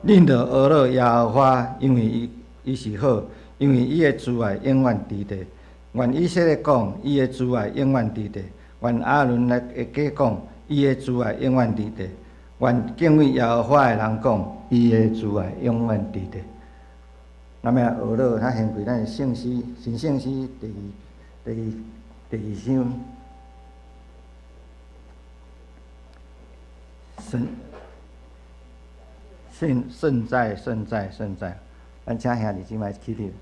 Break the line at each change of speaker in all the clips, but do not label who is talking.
恁著呵咾耶和华，因为伊是好，因为伊的慈爱永远伫地。愿以色列讲，伊的慈爱永远伫地；愿亚伦的家讲，伊的慈爱永远伫地。愿敬畏耶和华的人讲，伊的慈爱永远伫地。咱欲来呵咾，咱掀开咱的圣诗，新圣诗第二章。圣圣圣在圣在圣在，咱请兄弟姊妹起立。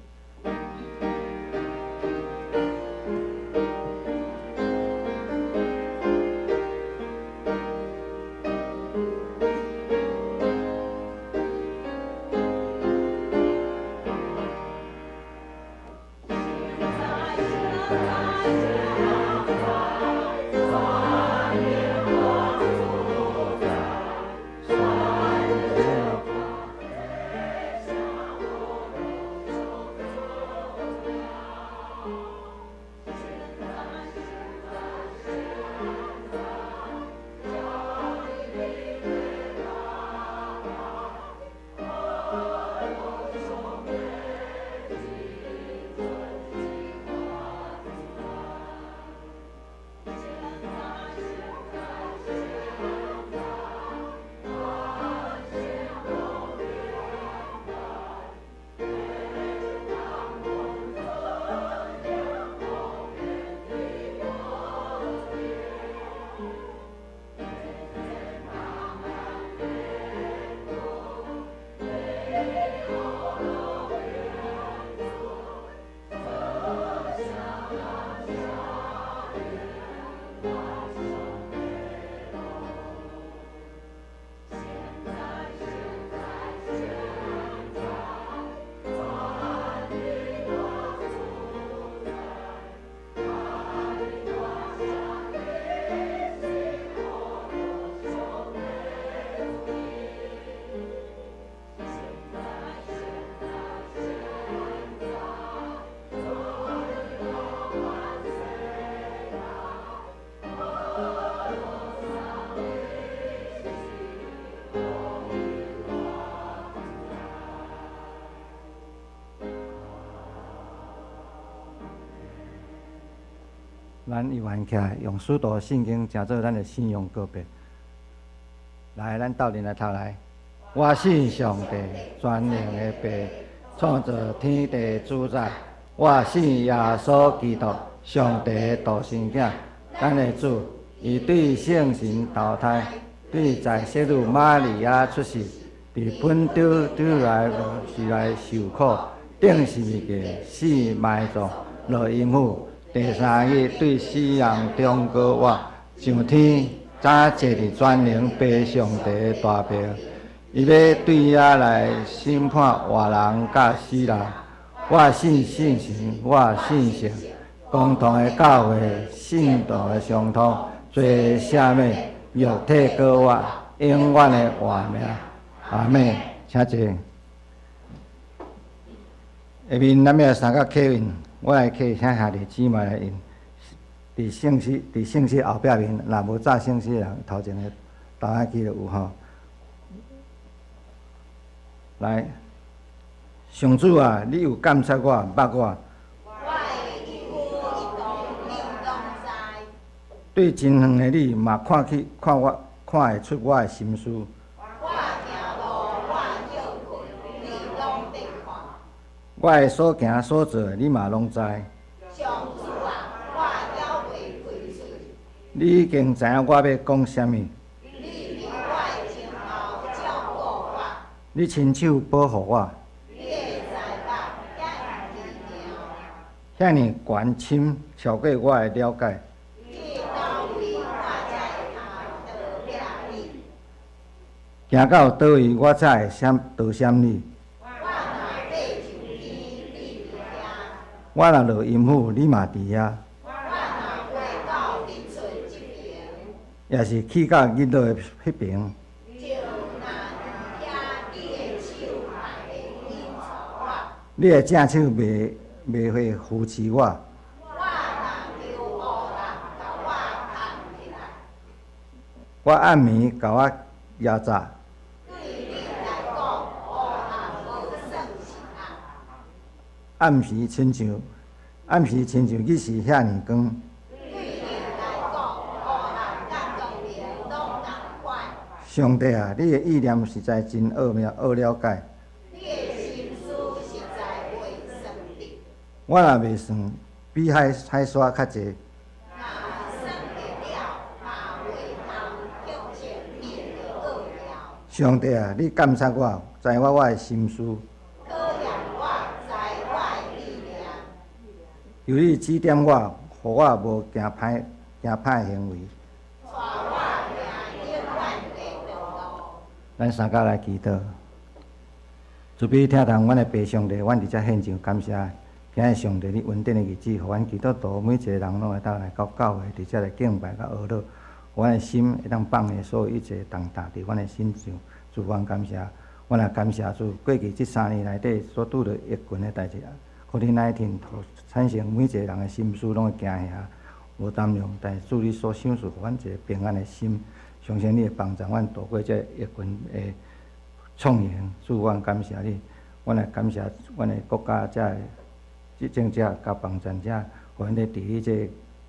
咱一元起来，用使徒信经，成做咱的信仰告白。来，咱斗阵来读来。我信上帝，全能的父，创造天地主宰。我信耶稣基督，上帝的独生囝，咱的主。伊对圣神投胎，对在圣女玛利亚出世，伫本丢丢来时来受苦，钉十字架，死埋葬，落阴府。第三日对死人中过活，上天，早坐伫全能父上帝的大爿。伊欲对遐来审判活人佮死人。我信圣神，我信圣公同的教会，圣徒的相通，罪赦免，肉体过活，永远的活命。阿们，请坐。下面咱欲来三角客运。我来客请兄弟姊妹来印，伫圣诗后壁面，若无扎圣诗的人，头前的投影机就有吼。来，上主啊，你有监察我，捌我。对真远的你嘛看去看我，看会出我的心思。我的所行所做，你嘛拢知。
上主啊，我犹未开喙。
你已经知影我欲讲啥物。
你伫我的前后照顾我。
你伸手保护我。
你的才能遐尔奇妙。
遐尔悬深，超过我的了解。
去佗位，我才会通逃避你？
行到佗位，我才会闪逃闪你？我若落阴府，你嘛伫遐；
我若飞到日出这边，
抑是去到日落的彼边，
就若伫遐，你的手嘛会引导我。
你的正手袂会扶持我。
我若求乌人共我崁起来，
我暗暝共我蜈扎。
对你来讲，
暗時親像日時遐爾光。
對你來講，黑暗佮光明攏仝款。
上帝啊，你的意念實在真奧妙，奧了解。
你的心思實在袂算得。
我若袂算，比海海沙較濟。
若算會了，嘛袂通向前面的奧妙。
上帝啊，你監察我，知影我的心思。
考驗我，知我的意念。
求你指點我，予我無行歹行歹行為。
帶我行永遠的道路。
咱三甲來祈禱，慈悲疼痛阮的父上帝，阮佇遮獻上感謝。今日上帝你恩典的日子，予阮基督徒每一個人攏會當來到教會，佇遮來敬拜佮哀禱，予阮的心會當放下所有一切重擔佇阮的身上。主，阮感謝，阮也感謝主。過去這3年內底所拄著疫群的代誌，COVID-19產生每一個人的心思攏會驚嚇，無擔量。但是主你所賞賜予阮一個平安的心，相信你會幫助阮渡過這疫群的創形。主，阮感謝你，阮也感謝阮的國家遮的執政者佮幫贊者，予阮咧治理這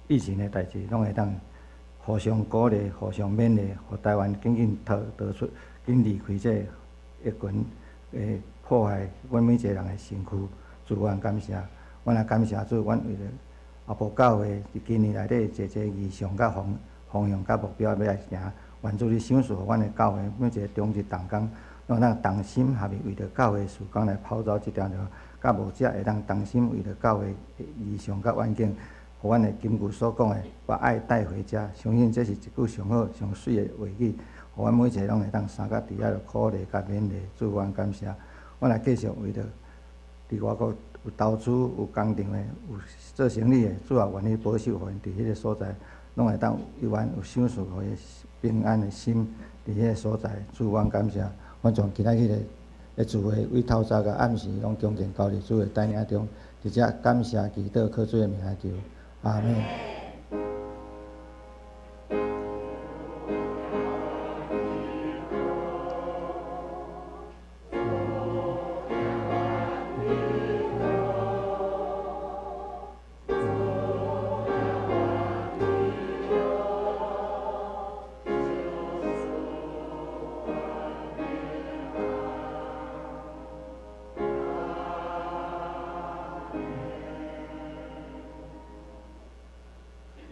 疫情的代誌，攏會當互相鼓勵、互相勉勵，予台灣緊緊逃逃出、緊離開這疫群的破壞阮每一個人的身軀。主，阮感謝，阮也感謝主，阮為著阿婆教會佇今年內底濟濟異象佮方方向佮目標欲來行。願主你賞賜予阮的教會每一個長執同工，攏當同心合意為著教會事工來跑走這條路，佮牧者會當同心為著教會的異象佮願景，予阮的金句所講的，把愛帶回家。相信這是一句上好、上媠的話語，予阮每一個攏會當相佮佇遐鼓勵佮勉勵。主，阮感謝，阮來繼續為著佇外國有投資、有工廠的、有做生意的，主啊，願你保守，予𪜶佇彼个所在，攏會當猶原有賞賜予伊平安的心佇彼个所在。主，阮感謝，阮將今仔日的的聚會，對透早到暗時，攏恭敬交佇主的帶領中，佇遮感謝祈禱，靠主的名來求，阿們。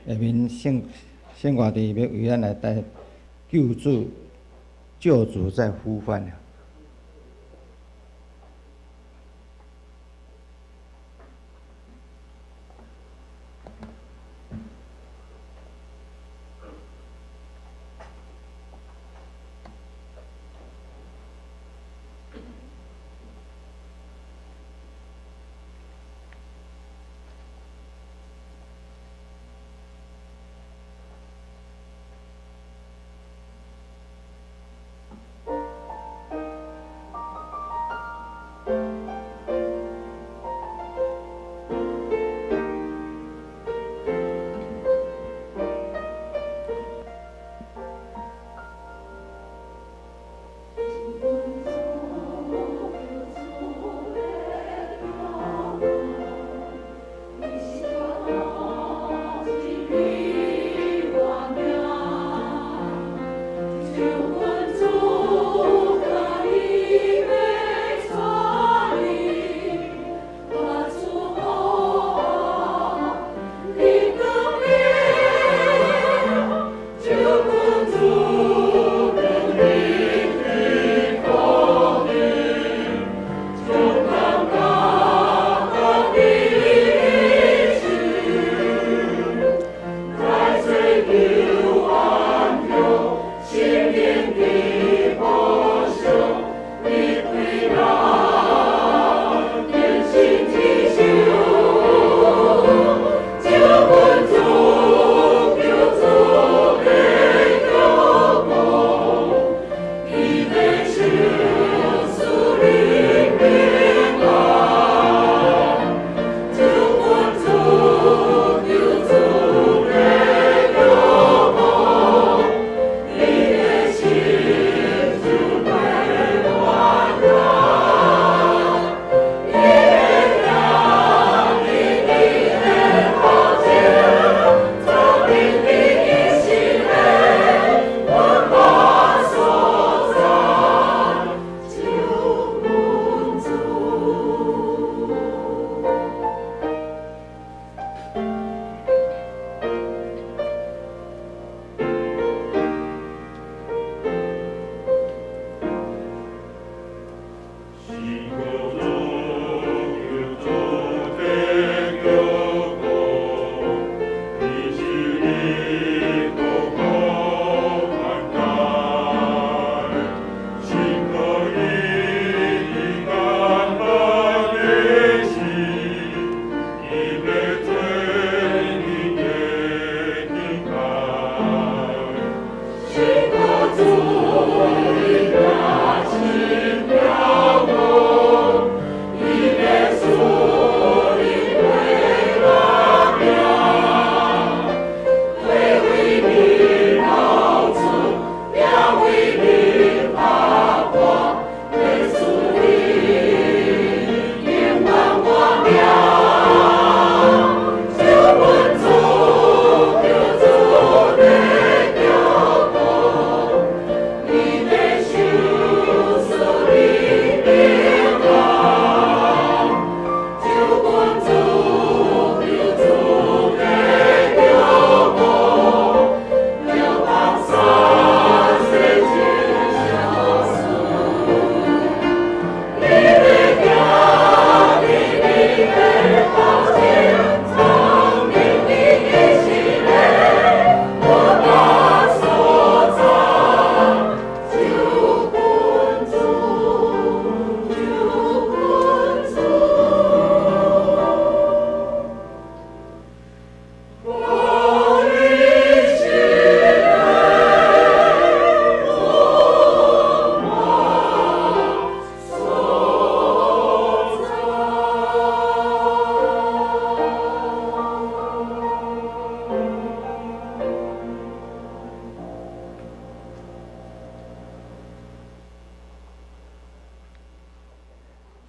下面聖聖歌弟欲為咱來帶救主，救主在呼喚了。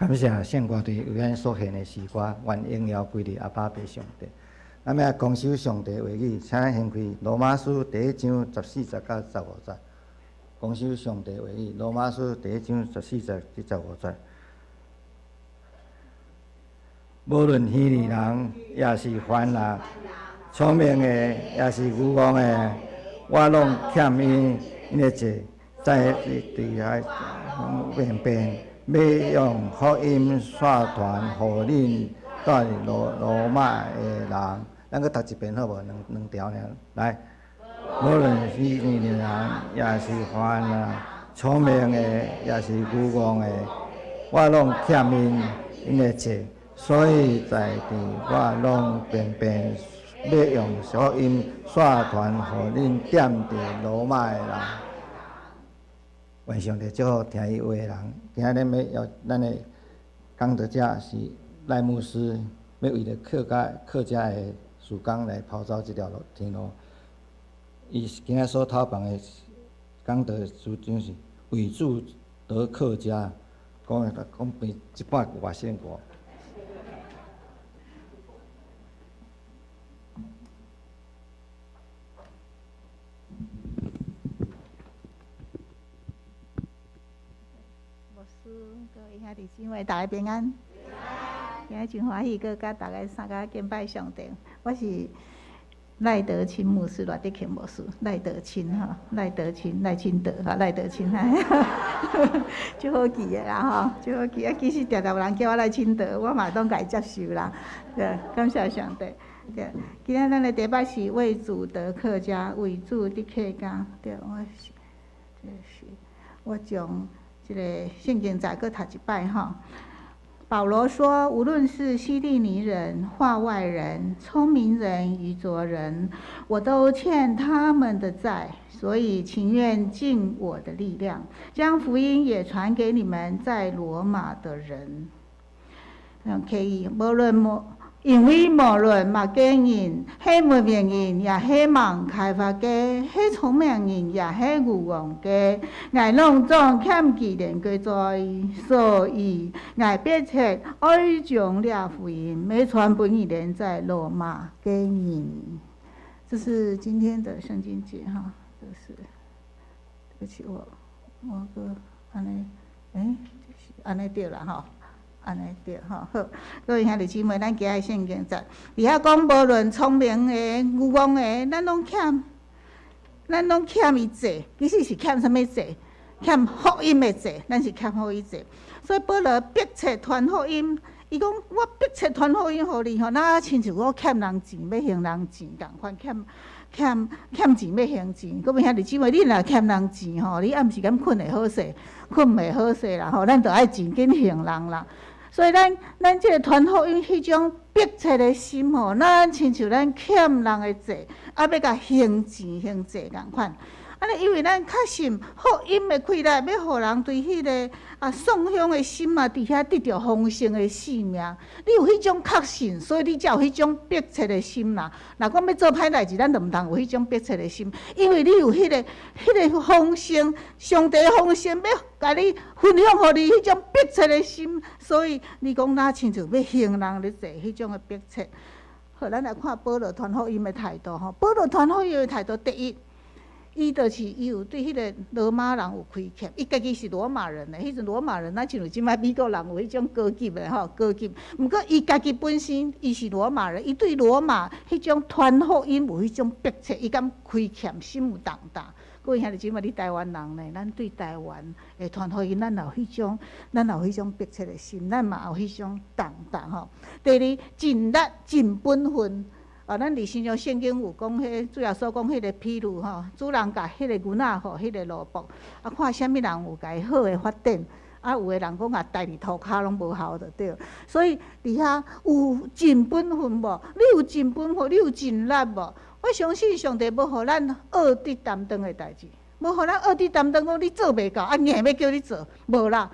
感謝聖歌隊為咱所獻的詩歌，願榮耀歸予阿爸父上帝。咱欲來公守上帝話語，請咱掀開羅馬書第一章十四節到十五節。公守上帝話語，羅馬書第一章十四節至十五節。無論希利人，抑是凡人，聰明的，抑是愚戇的，我攏欠𪜶的債，在佇遐便便，欲用福音宣傳予恁蹛羅羅馬的人，咱閣讀一遍好無？兩兩條爾來。無論希利人，抑是凡人，聰明的，抑是愚戇的，我攏欠𪜶的債，所以在佇我攏便便欲用福音宣傳予恁踮佇羅馬的人。願上帝祝福聽伊話的人。今仔日欲邀咱的講道者是賴牧師，欲為著客家客家的事工來拋走這條路天路。伊今仔所頭放的講道主張是為主得客家，講講變一半外省話。
牧師，各位兄弟姊妹，大家平安。今日真歡喜，閣佮大家相佮敬拜上帝。我是賴德清牧師，賴德清牧師，賴德清吼，賴德清，賴清德哈，賴德清，足好記的啦吼，足好記。啊，其實常常有人叫我賴清德，我嘛攏共伊接受啦。對，感謝上帝。對，今仔咱的題目是為主得客家，為主得客家。對，我是，這是我將這個聖經再閣讀一擺吼。保羅說：無論是希利尼人、化外人、聰明人、愚拙人，我都欠他們的債，所以情願盡我的力量，將福音也傳給你們在羅馬的人。可以，無論無，因為無論馬家人，係文明人，抑係無開發家，係聰明人，抑係愚戇家，𠊎攏總欠彼人的債，所以𠊎迫切愛將這福音，欲傳分予恁在羅馬的人。這是今天的聖經節哈，這是，對不起我，我閣按呢，欸，按呢對啦吼。按呢對吼，好，各位兄弟姊妹，咱今日聖經節，佇遐講，無論聰明的、愚戇的，咱攏欠，咱攏欠伊債。其實是欠啥物債？欠福音的債，咱是欠予伊債。所以保羅迫切傳福音，伊講我迫切傳福音予你吼，若親像我欠人錢，欲還人錢仝款，欠欠欠錢欲還錢。各位兄弟姊妹，你若欠人錢吼，你暗時敢睏會好勢？睏袂好勢啦吼，咱著愛真緊還人啦。所以咱咱這個傳福音彼種迫切的心吼，咱親像咱欠人的債，啊欲共還錢還債仝款。按呢，因為咱確信福音的氣力，欲予人對彼個啊喪鄉的心啊，佇遐得著豐盛的生命。你有彼種確信，所以你才有彼種迫切的心啦。若講欲做歹代誌，咱就毋通有彼種迫切的心，因為你有彼個彼個豐盛，上帝豐盛欲共你分享予你彼種迫切的心，所以你講若親像欲還人的債彼種的迫切。好，咱來看保羅傳福音的態度吼。保羅傳福音的態度，第一。伊就是伊有對彼個羅馬人有虧欠，伊家己是羅馬人呢。彼陣羅馬人，若親像這擺美國人有彼種高級的吼，高級。毋過伊家己本身，伊是羅馬人，伊對羅馬彼種傳福音有彼種迫切，伊敢虧欠，心有重擔。各位兄弟姊妹，你台灣人呢？咱對台灣的傳福音，咱有彼種，咱有彼種迫切的心，咱嘛有彼種重擔吼。第二，盡力盡本分。啊，咱佇新約聖經有講彼主耶穌講彼個比喻吼，主人共彼個囡仔予彼個奴僕，啊，看啥物人有共伊好的發展，啊，有的人講共代佇塗跤攏無效就對。所以佇遐有盡本分無？你有盡本分，你有盡力無？我相信上帝無予咱僫佇擔當的代誌，無予咱僫佇擔當，講你做袂到，啊硬欲叫你做，無啦。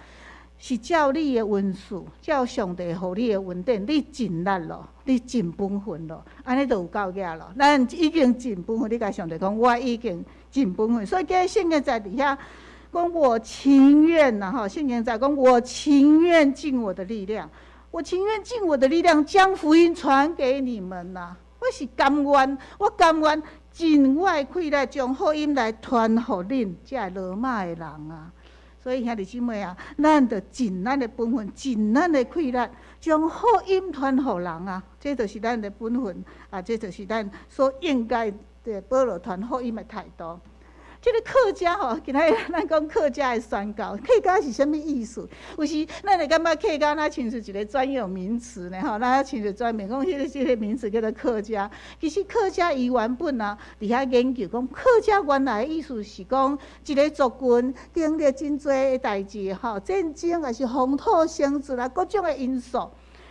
是照你的恩賜，照上帝予你的恩典，你盡力咯，你盡本分咯，按呢就有夠額咯。咱已經盡本分，你共上帝講，我已經盡本分。所以今日聖經在佇遐講我情願吶，吼，聖經在講我情願盡我的力量，我情願盡我的力量將福音傳給你們吶。我是甘願，我甘願盡我的氣力將福音來傳予恁這个羅馬的人啊。所以兄弟姊妹啊，咱著盡咱的本分，盡咱的氣力，將福音傳予人啊。這就是咱的本分啊，這就是咱所應該的保羅傳福音的態度。這个客家吼，今仔日咱講客家的宣教，客家是啥物意思？有時咱會感覺客家若親像一個專有名詞呢吼，咱親像專門講彼個名詞叫做客家。其實客家伊原本啊，佇遐研究講客家原來的意思是講一個族群經歷真濟的代誌吼，戰爭抑是風土生存啊，各種的因素。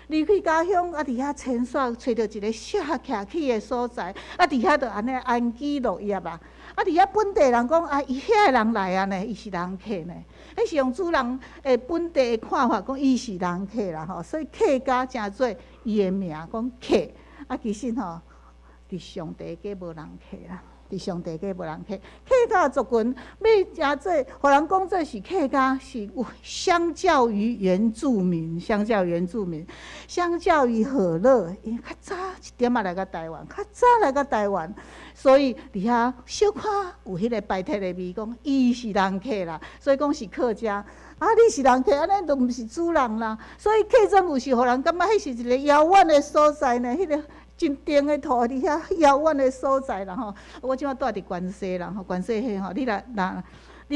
離開家鄉，啊，佇遐遷徙，揣著一個適合徛起的所在，啊，佇遐就按呢安居樂業啊。啊，佇遐本地人講啊，伊遐的人來啊呢，伊是人客呢。彼是用主人的本地的看法，講伊是人客啦吼。所以客家成做伊的名，講客。啊，其實吼，佇上帝家無人客啦。佇上帝家無人客，客家族群欲成做，予人講做是客家，是有相較於原住民，相較原住民，相較於河洛，𪜶較早一點仔來到台灣，較早來到台灣，所以佇遐小可有彼個排斥的味，講伊是人客啦，所以講是客家。啊，你是人客，按呢就毋是主人啦。所以客莊有時予人感覺彼是一個遙遠的所在呢，彼個真長的土佇遐遙遠的所在啦吼。我這馬住佇關西啦吼，關西彼吼，你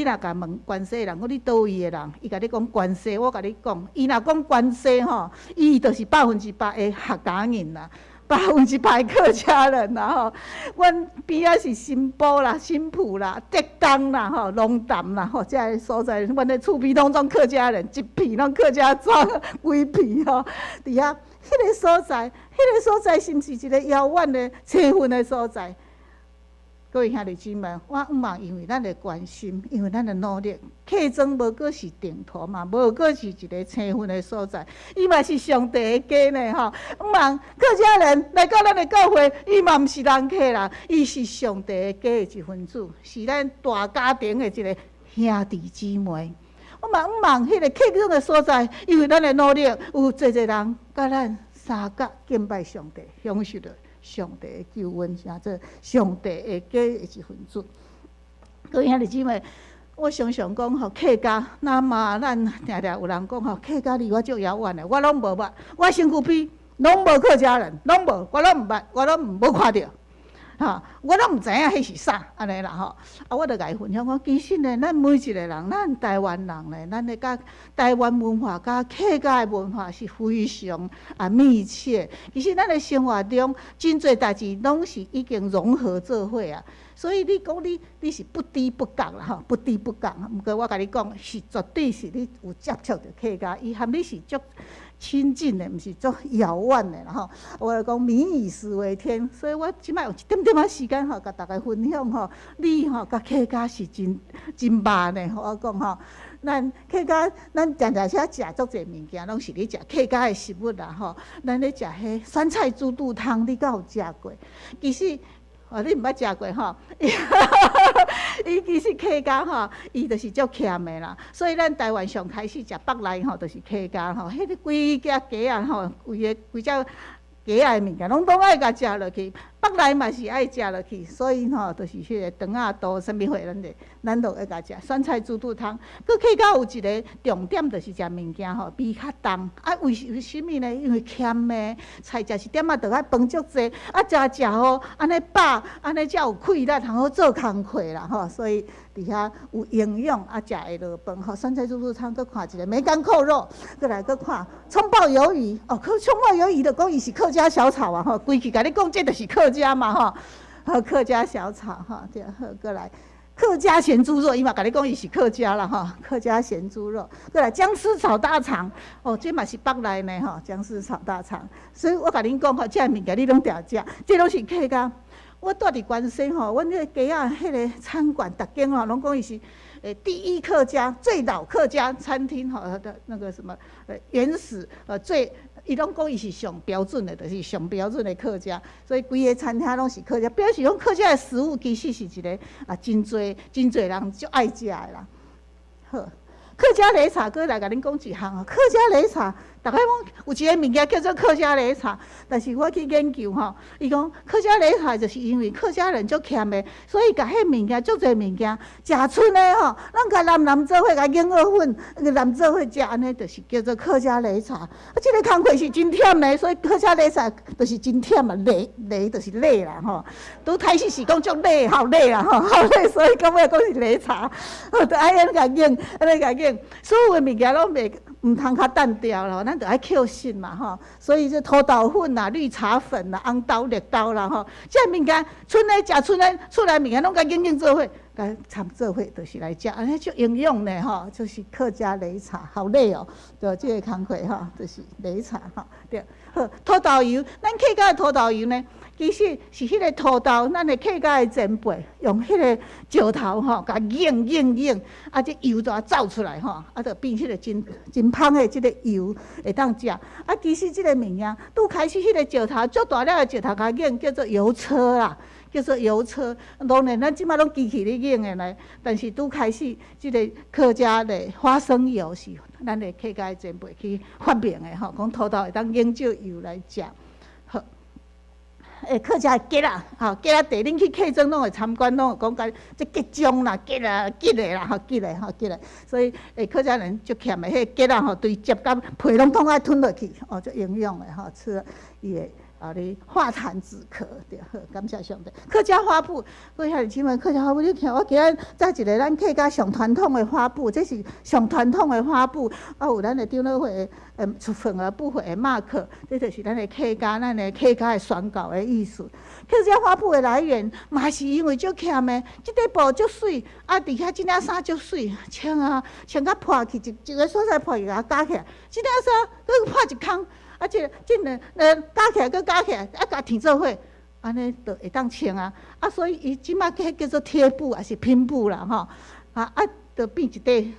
若共問關西人，講你佗位的人，伊共你講關西，我共你講，伊若講關西吼，伊就是100%的客家人啦。100%客家人啦吼，阮邊仔是新埔啦、新埔啦、竹東啦、吼、龍潭啦吼，這个所在，阮的厝邊攏總客家人，一片攏客家莊，規片吼，佇遐，彼个所在，彼个所在是毋是一個遙遠的清遠的所在？各位兄弟姊妹，我向望因為咱的關心，因為咱的努力，客莊無閣是淨土嘛，無閣是一個清遠的所在，伊嘛是上帝的家呢吼。向望客家人來到咱的教會，伊嘛毋是人客啦，伊是上帝的家的一份子，是咱大家庭的一個兄弟姊妹。我嘛向望彼個客莊的所在，因為咱的努力，有濟濟人佮咱相佮敬拜上帝，享受著上帝的救恩，成做上帝的家的一份子。各位兄弟姊妹，我常常講吼，客家，那嘛咱定定有人講吼，客家離我足遙遠的，我攏無捌，我身軀邊攏無客家人，攏無，我攏毋捌，我攏無看著，吼，我攏毋知影彼是啥，按呢啦吼。啊，我就共伊分享講，其實呢，咱每一個人，咱台灣人呢，咱的佮台灣文化佮客家的文化是非常啊密切。其實咱的生活中，真濟代誌攏是已經融合做伙啊。所以你講你是不知不覺啦吼，不知不覺。毋過我共你講，是絕對是你有接觸著客家，伊和你是足親近的，毋是足遙遠的啦吼。我就講民以食為天，所以我這擺有一點點仔時間吼，共大家分享吼，你吼佮客家是真真捌的。我講吼，咱客家，咱定定遮食足濟物件，攏是咧食客家的食物啦吼。咱咧食彼酸菜豬肚湯，你敢有食過？其實。哦，你毋捌食過吼？伊其實客家吼，伊就是足鹹的啦。所以咱台灣上開始食腹內吼，就是客家吼。彼個規只雞仔吼，規個規隻雞仔的物件，攏總愛共食落去。腹內嘛是愛食落去，所以吼，就是彼個腸仔肚啥物貨，咱就咱都愛共食酸菜豬肚湯。閣客家有一個重點，就是食物件吼，味較重。啊，為啥物呢？因為鹹的菜食一點仔，就愛飯足濟，啊，食食吼，按呢飽，按呢才有氣力，通好做工課啦吼。所以佇遐有營養，啊，食會落飯吼。酸菜豬肚湯，閣看一個梅乾扣肉，閣來閣看蔥爆魷魚。哦，可蔥爆魷魚就講伊是客家小炒啊吼，規氣共你講，這就是客家嘛吼，好客家小炒吼，對，好閣來客家鹹豬肉，伊嘛共你講伊是客家啦吼，客家鹹豬肉，閣來薑絲炒大腸，哦，這嘛是腹內呢吼，薑絲炒大腸，所以我共恁講吼，這个物件你攏定食，這攏是客家。我住佇關西吼，阮彼个街仔彼个餐館，逐間吼攏講伊是第一客家、最老客家餐廳吼的那個什麼原始最。伊攏講伊是上標準的，就是上標準的客家，所以規个餐廳攏是客家。表示講客家的食物其實是一個啊，真濟真濟人足愛食的啦。好，客家擂茶，閣來共恁講一項啊。客家擂茶，逐家講有一个物件叫做客家擂茶，但是我去研究吼，伊講客家擂茶就是因為客家人足儉的，所以共彼物件足濟物件食賰的吼，攏共攕攕做伙，共研磨粉，攕做伙食，按呢就是叫做客家擂茶。啊，這个工課是真忝的，所以客家擂茶就是真忝啊，擂擂就是累啦吼。拄開始是講足累，好累啦吼，好累，所以到尾講是擂茶，就愛按呢共研，按呢共研，所有的物件攏袂毋通較單調啦，咱就愛克新嘛吼。所以這土豆粉啦、綠茶粉啦、紅豆、綠豆啦吼，這物件賰的食賰的出來物件攏共研研做伙，共摻做伙就是來食，按呢足營養呢吼，就是客家擂茶，好累哦，對，這个工課吼，就是擂茶吼，對。好，土豆油，咱客家的土豆油呢，其實是彼个土豆，咱的客家的前輩用彼个石頭吼，共研研研，啊，這油就走出來吼，啊，就變彼个真真芳的這个油會當食。啊，其實這个物件，拄開始彼个石頭足大粒的石頭共研，叫做油車啦，叫做油車。當然，咱這擺攏機器咧研的咧，但是拄開始這个客家的花生油是咱的客家的前輩去發明的吼，講土豆會當研做油來食。好，欸，客家的桔仔，吼，桔仔地，恁去客莊攏會參觀，攏會講共這桔漿啦、桔仔、桔的啦，吼，桔的吼，桔的。所以，欸，客家人足儉的，彼个桔仔吼，對接佮皮攏統愛吞落去，哦，足營養的吼，吃了伊會啊，咧化痰止咳，對，好，感謝上帝。客家花布，各位兄弟姊妹，客家花布，你聽我今日載一个咱客家上傳統的花布，這是上傳統的花布，啊，有咱的長老會，出份額不會的馬克，這就是咱的客家，咱的客家的宣告的意思。客家花布的來源，嘛是因為足儉的，這塊布足媠，啊，佇遐這領衫足媠，穿啊，穿甲破去，一一个所在破去，共加起來，這領衫閣破一空。啊，這這兩兩加起來，閣加起來，啊，共疊做伙，按呢就會當穿啊。啊，所以伊這擺叫做貼布，抑是拼布啦，吼。啊啊，就變一塊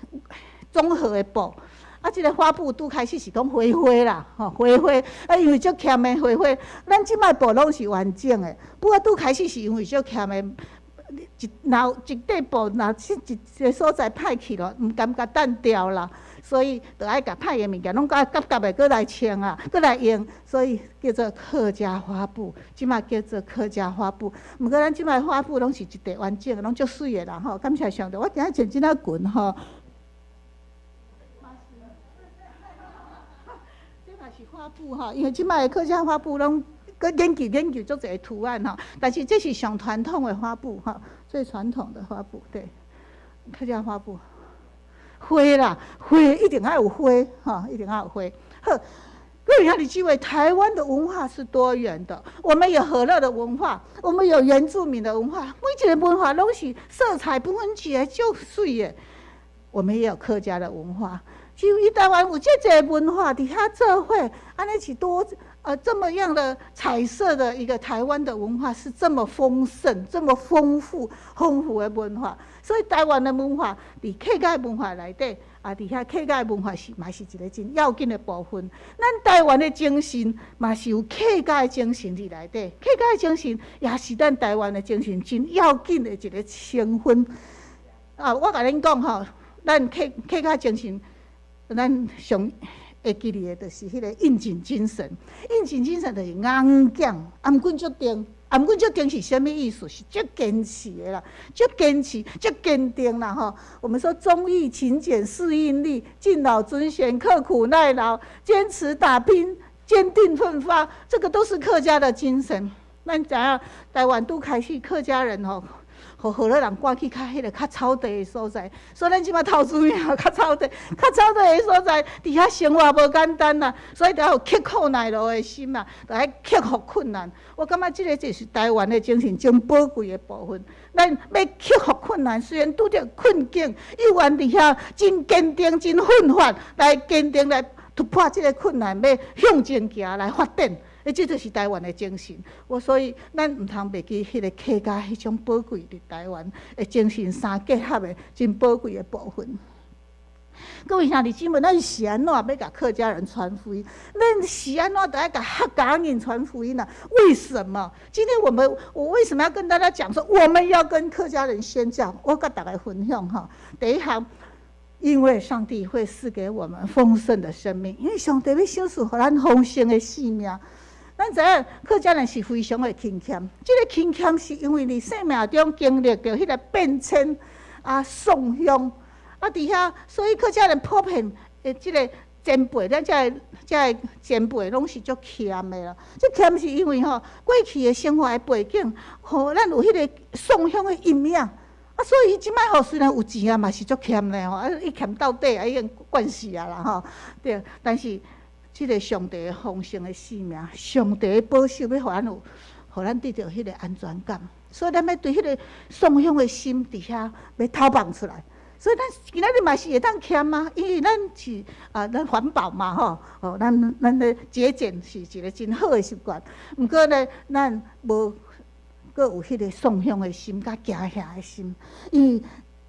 綜合的布。啊，這个花布拄開始是講花花啦，吼，花花。啊，因為足儉的花花，咱這擺布攏是完整的。不過拄開始是因為足儉的，一若一塊布若是一个所在歹去咯，毋甘共單調啦。所以就愛共歹的物件攏共夾夾的，閣來穿啊，閣來用，所以叫做客家花布。這擺叫做客家花布。毋過咱這擺花布攏是一塊完整的，攏足媠的啦吼。感謝上帝，我今日穿這領裙吼。這嘛是花布吼，因為這擺的客家花布攏閣研究研究足濟圖案吼，但是這是上傳統的花布吼，最傳統的花布，對，客家花布。花啦，花一定愛有花，吼，一定愛有花。好，各位兄弟姊妹，台灣的文化是多元的，我們有和樂的文化，我們有原住民的文化，每一个文化攏是色彩繽紛起來足媠的。我們也有客家的文化，就伊台灣有這濟文化佇遐做伙，按呢是多這麼樣的彩色的一個台灣的文化是這麼豐盛、這麼豐富、豐富的文化。所以台灣的文化，佇客家文化內底，啊，佇遐客家文化是嘛是一个真要緊的部分。咱台灣的精神嘛是有客家的精神佇內底，客家的精神也是咱台灣的精神真要緊的一个成分。啊，我共恁講吼，咱客客家精神，咱上會記得的，就是彼个應景精神。應景精神就是剛強，啊，毋過足定。啊，毋過足定是啥物意思？是足堅持的啦，足堅持、足堅定啦吼。我們說忠義、勤儉、適應力、敬老尊賢、刻苦耐勞、堅持打拼、堅定奮發，這個都是客家的精神。咱知影台灣拄開始客家人吼，予荷蘭人趕去較彼个較草地的所在，所以咱這擺頭主名較草地、較草地的所在，佇遐生活無簡單啦，所以著愛有刻苦耐勞的心啊，著愛克服困難。我感覺這个就是台灣的精神真寶貴的部分。咱欲克服困難，雖然拄著困境，猶原佇遐真堅定、真奮發，來堅定來突破這个困難，欲向前行來發展。欸，這就是台灣的精神。我所以，咱毋通袂記彼个客家彼種寶貴佇台灣的精神三結合的真寶貴的部分。各位兄弟姊妹，咱是按怎欲共客家人傳福音？咱是按怎著愛共客家人傳福音呢？為什麼？今天我們我為什麼要跟大家講說我們要跟客家人宣教？我共大家分享吼，第一項，因為上帝會賜給我們豐盛的生命，因為上帝欲賞賜予咱豐盛的生命。咱知影客家人是非常的勤儉，這個勤儉是因為佇生命中經歷著彼個變遷啊，送鄉啊，佇遐，所以客家人普遍的這個前輩，咱這個前輩攏是足儉的啦。這儉是因為吼過去的生活的背景，予咱有彼個送鄉的陰影。啊，所以伊這擺吼雖然有錢啊，嘛是足儉的吼，啊，伊儉到底啊，已經慣勢啊啦吼，對。但是這個上帝的豐盛的生命，上帝的保守，欲予咱有，予咱得著彼個安全感。所以咱欲對彼個送鄉的心佇遐欲透放出來。所以咱今仔日嘛是會當儉啊，因為咱是啊，咱環保嘛吼，哦，咱咧節儉是一個真好的習慣。毋過呢，咱無閣有彼個送鄉的心，佮驚嚇的心，因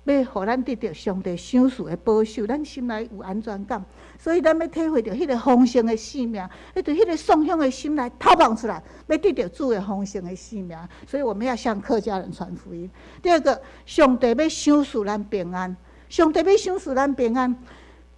為欲予咱得著上帝賞賜的保守，咱心內有安全感，所以咱欲體會著彼個豐盛的生命，欲對彼個送鄉的心來透放出來，欲得著主的豐盛的生命。所以我們要向客家人傳福音。第二個，上帝欲賞賜咱平安，上帝欲賞賜咱平安。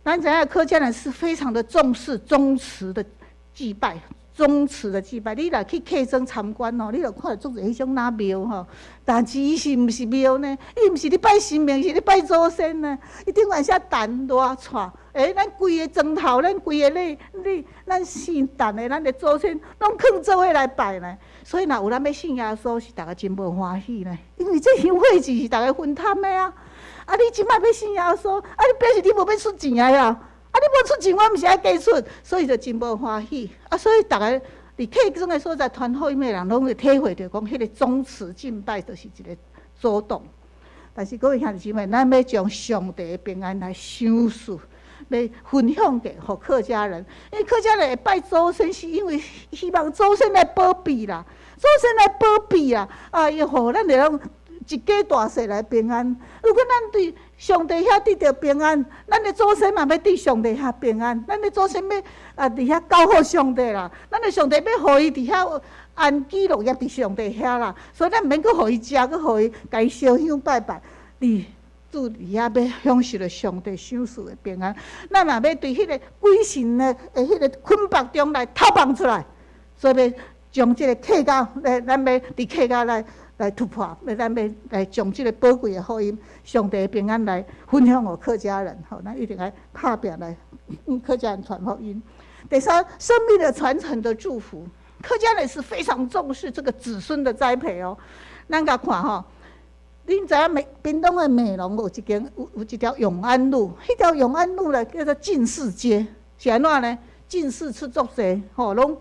咱知影客家人是非常的重視宗祠的祭拜。宗祠的祭拜，你若去客莊參觀哦，你就看著足濟彼種若廟吼，但是伊是毋是廟呢？伊毋是咧拜神明，是咧拜祖先呢。伊頂懸寫陳賴蔡，欸，咱規个莊頭，咱規个里里，咱姓陳的，咱的祖先攏囥做伙來拜呢。所以若有人欲信耶穌，是逐家真無歡喜呢，因為這香火錢是逐家分擔的啊。啊，你這擺欲信耶穌，啊，你表示你無欲出錢啊呀？啊！你無出錢，我毋是愛加出，所以就真無歡喜。啊，所以逐家佇客莊的所在傳福音的人，攏會體會著講，彼個宗祠敬拜就是一個祖宗。但是各位兄弟姊妹，咱欲將上帝的平安來賞賜，欲分享給予客家人。因為客家人會拜祖先，是因為希望祖先來保庇啦，祖先來保庇啦，啊，伊予咱會當一家大細來平安。如果咱對上帝遐得著平安，咱的祖先嘛欲佇上帝遐平安。咱的祖先欲啊佇遐交予上帝啦，咱的上帝欲予伊佇遐安居樂業佇上帝遐啦。所以咱毋免閣予伊食，閣予伊共伊燒香拜拜。佇主佇遐欲享受著上帝賞賜的平安。咱嘛欲對彼個鬼神的彼個捆綁中來透放出來，所以欲將這個客家，來咱欲佇客家來突破，欲咱欲來將這個寶貴的福音、上帝的平安來分享予客家人，吼，咱一定愛拍拚來向客家人傳福音。第三，生命的傳承的祝福，客家人是非常重視這個子孫的栽培哦。咱共看吼，恁知影美屏東的美濃有一間有一條永安路，彼條永安路咧叫做進士街，是按怎呢？進士出足濟，吼，攏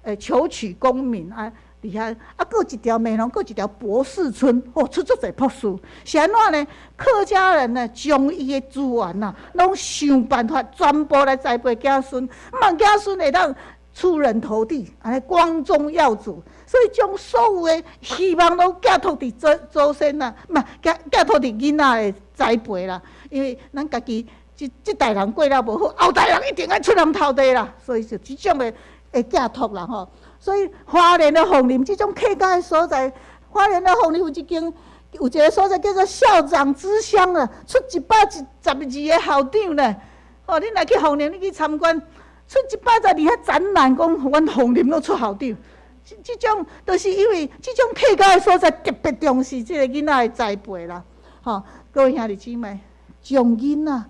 會求取功名啊。佇遐啊，閣有一條美濃，閣有一條博士村，哦，出足濟博士。是按怎呢？客家人呢，將伊的資源啊，攏想辦法全部來栽培子孫，望子孫會當出人頭地，按呢光宗耀祖。所以將所有的希望攏寄託佇祖先啊，毋寄託佇囡仔的栽培啦。因為咱家己這代人過了無好，後代人一定愛出人頭地啦。所以就這種的寄託啦吼。所以花蓮的鳳林這種客家的所在，花蓮的鳳林有一間有一個所在叫做校長之鄉啊，出112個校長呢。哦，你若去鳳林，你去參觀，出112遐展覽，講阮鳳林攏出校長。這種都是因為這種客家的所在特別重視這個囡仔的栽培啦。吼，各位兄弟姊妹，將囡仔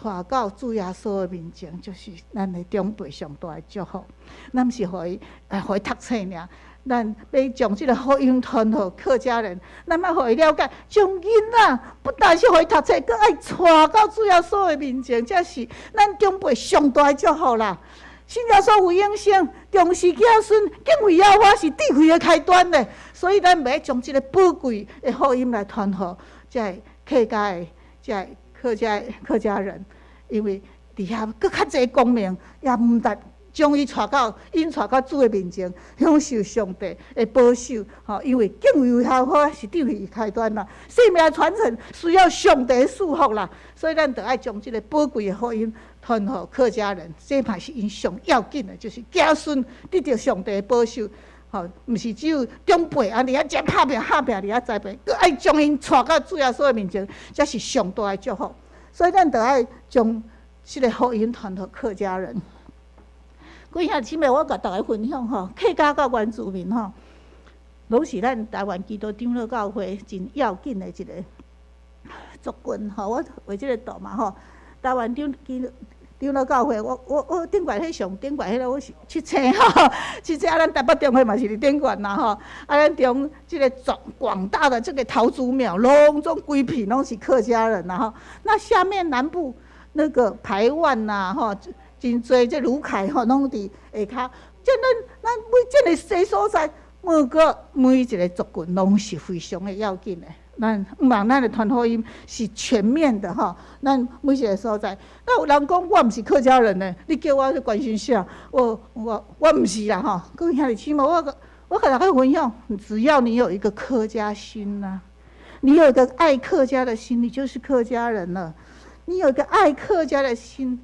帶到主耶穌的面前，就是咱的長輩上大的祝福。咱毋是予伊啊，予伊讀冊爾，咱欲將這個福音傳予客家人，咱愛予伊了解，將囡仔不但是予伊讀冊，閣愛帶到主耶穌的面前，這是咱長輩上大的祝福啦。信耶穌有永生，重視子孫，敬畏耶和華是智慧的開端咧。所以咱欲將這個寶貴的福音來傳予這个客家的這个客家人，因為佇遐閣較濟光明，也毋但將伊帶到𪜶帶到主的面前，享受上帝的保守。吼，因為敬畏耶和華是智慧的開端啦，生命傳承需要上帝的祝福啦，所以咱著愛將這個寶貴的福音傳予客家人，這嘛是𪜶上要緊的，就是子孫得著上帝的保守。吼，毋是只有長輩啊，佇遐遮拍拚拍拚佇遐栽培，閣愛將𪜶帶到主耶穌的面前，這是上大的祝福。所以咱著愛將這个福音傳予客家人。各位兄弟姊妹，我共大家分享吼，客家佮原住民吼，攏是咱台灣基督長老教會真要緊的一個族群吼。我畫這個圖嘛吼，台灣長基長老教會，我頂懸彼上頂懸彼个，我是七星吼，七星啊，咱台北中會嘛是佇頂懸啦吼。啊，咱中這个廣廣大的這個桃竹苗，攏總規片攏是客家人啦吼。那下面南部那個排灣呐吼，真濟這魯凱吼，攏佇下跤。這咱每這个所在，每個每一個族群攏是非常的要緊的。咱毋茫咱的傳福音是全面的吼，咱每一個所在。那有人講我毋是客家人呢？你叫我去關心啥？我毋是啦吼。各位兄弟姊妹，我共大家分享，只要你有一個客家心呐，你有一個愛客家的心，你就是客家人了。你有一個愛客家的心，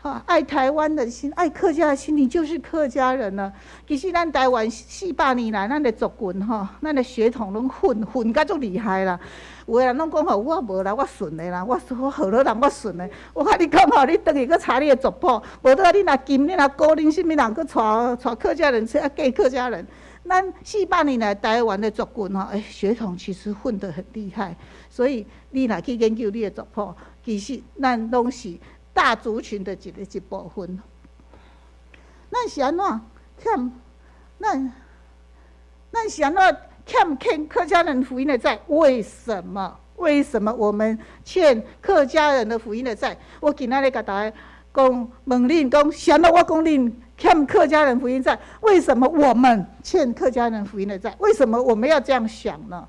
哈，愛台灣的心，愛客家的心，你就是客家人了。其實咱台灣400年來，咱的族群吼，咱的血統攏混混甲足厲害啦。有的人攏講吼，我無啦，我純的啦，我河洛人，我純的。我共你講吼，你轉去閣查你的族譜，無得你若金，你若古恁啥物人，閣娶娶客家人，說啊假客家人。咱四百年來台灣的族群吼，欸，血統其實混得很厲害。所以你若去研究你的族譜，其實咱攏是大族群的一部分。咱是按怎欠？咱是按怎欠欠客家人福音的債？為什麼？為什麼我們欠客家人的福音的債？我今仔日共大家講，問恁講，是按怎我講恁欠客家人福音債？為什麼我們欠客家人福音的債？為什麼我們要這樣想呢？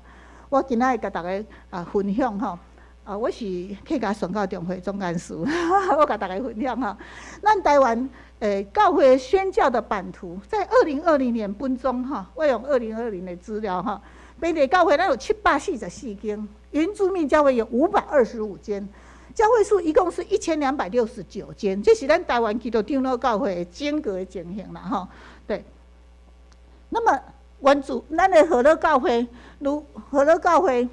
我今仔日共大家啊分享吼。啊，我是客家宣教中會總幹事，我共大家分享吼。咱台灣教會宣教的版圖，在2020年本中哈，我用二零二零的資料哈，本地教會咱有744間，原住民教會有525間，教會數一共是1269間，這是咱台灣基督長老教會整個的情形啦吼。對，那麼原住咱的河洛教會，如河洛教會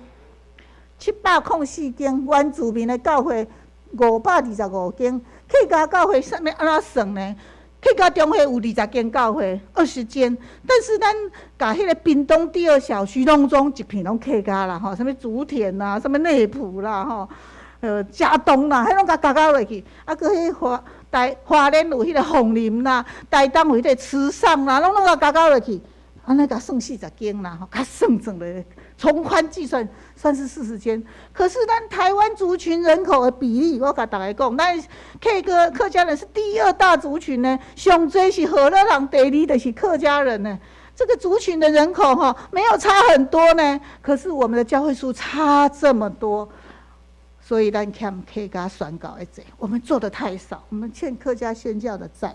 ，704間，原住民的教會525間，客家教會啥物按怎算呢？客家中會有20間教會，20間，但是咱共彼个屏東第二小區攏總一片攏客家啦吼，啥物竹田啦，啥物內埔啦吼，佳冬啦，彼攏共加加落去，啊，閣彼花台花蓮有彼個鳳林啦，台東有彼個池上啦，攏攏共加加落去，按呢共算40間啦，吼，較算算咧。從寬計算，算是40間。可是咱台灣族群人口的比例，我共大家講，咱客家人是第二大族群呢。上濟是河洛人，第二就是客家人呢。這個族群的人口哈，沒有差很多呢。可是我們的教會數差這麼多，所以咱欠客家宣教的債，我們做的太少，我們欠客家宣教的債。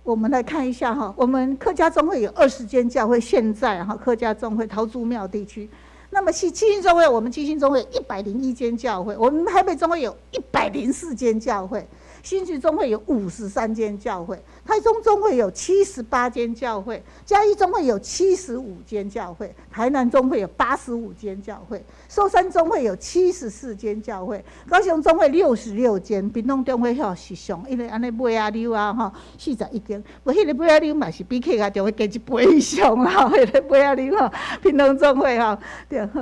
我們來看一下哈，我們客家中會有20間教會，現在哈客家中會桃竹苗地區，那麼是七星中會，我們七星中會101間教會，我們台北中會有104間教會，新竹中會有53間教會，台中中會有78間教會，嘉義中會有75間教會，台南中會有85間教會，壽山中會有74間教會，高雄中會66間，屏東中會吼是上，因為按呢尾仔溜啊吼41間，無彼个尾仔溜嘛是比客家中會加一倍以上啦，彼个尾仔溜吼，屏東中會吼對好。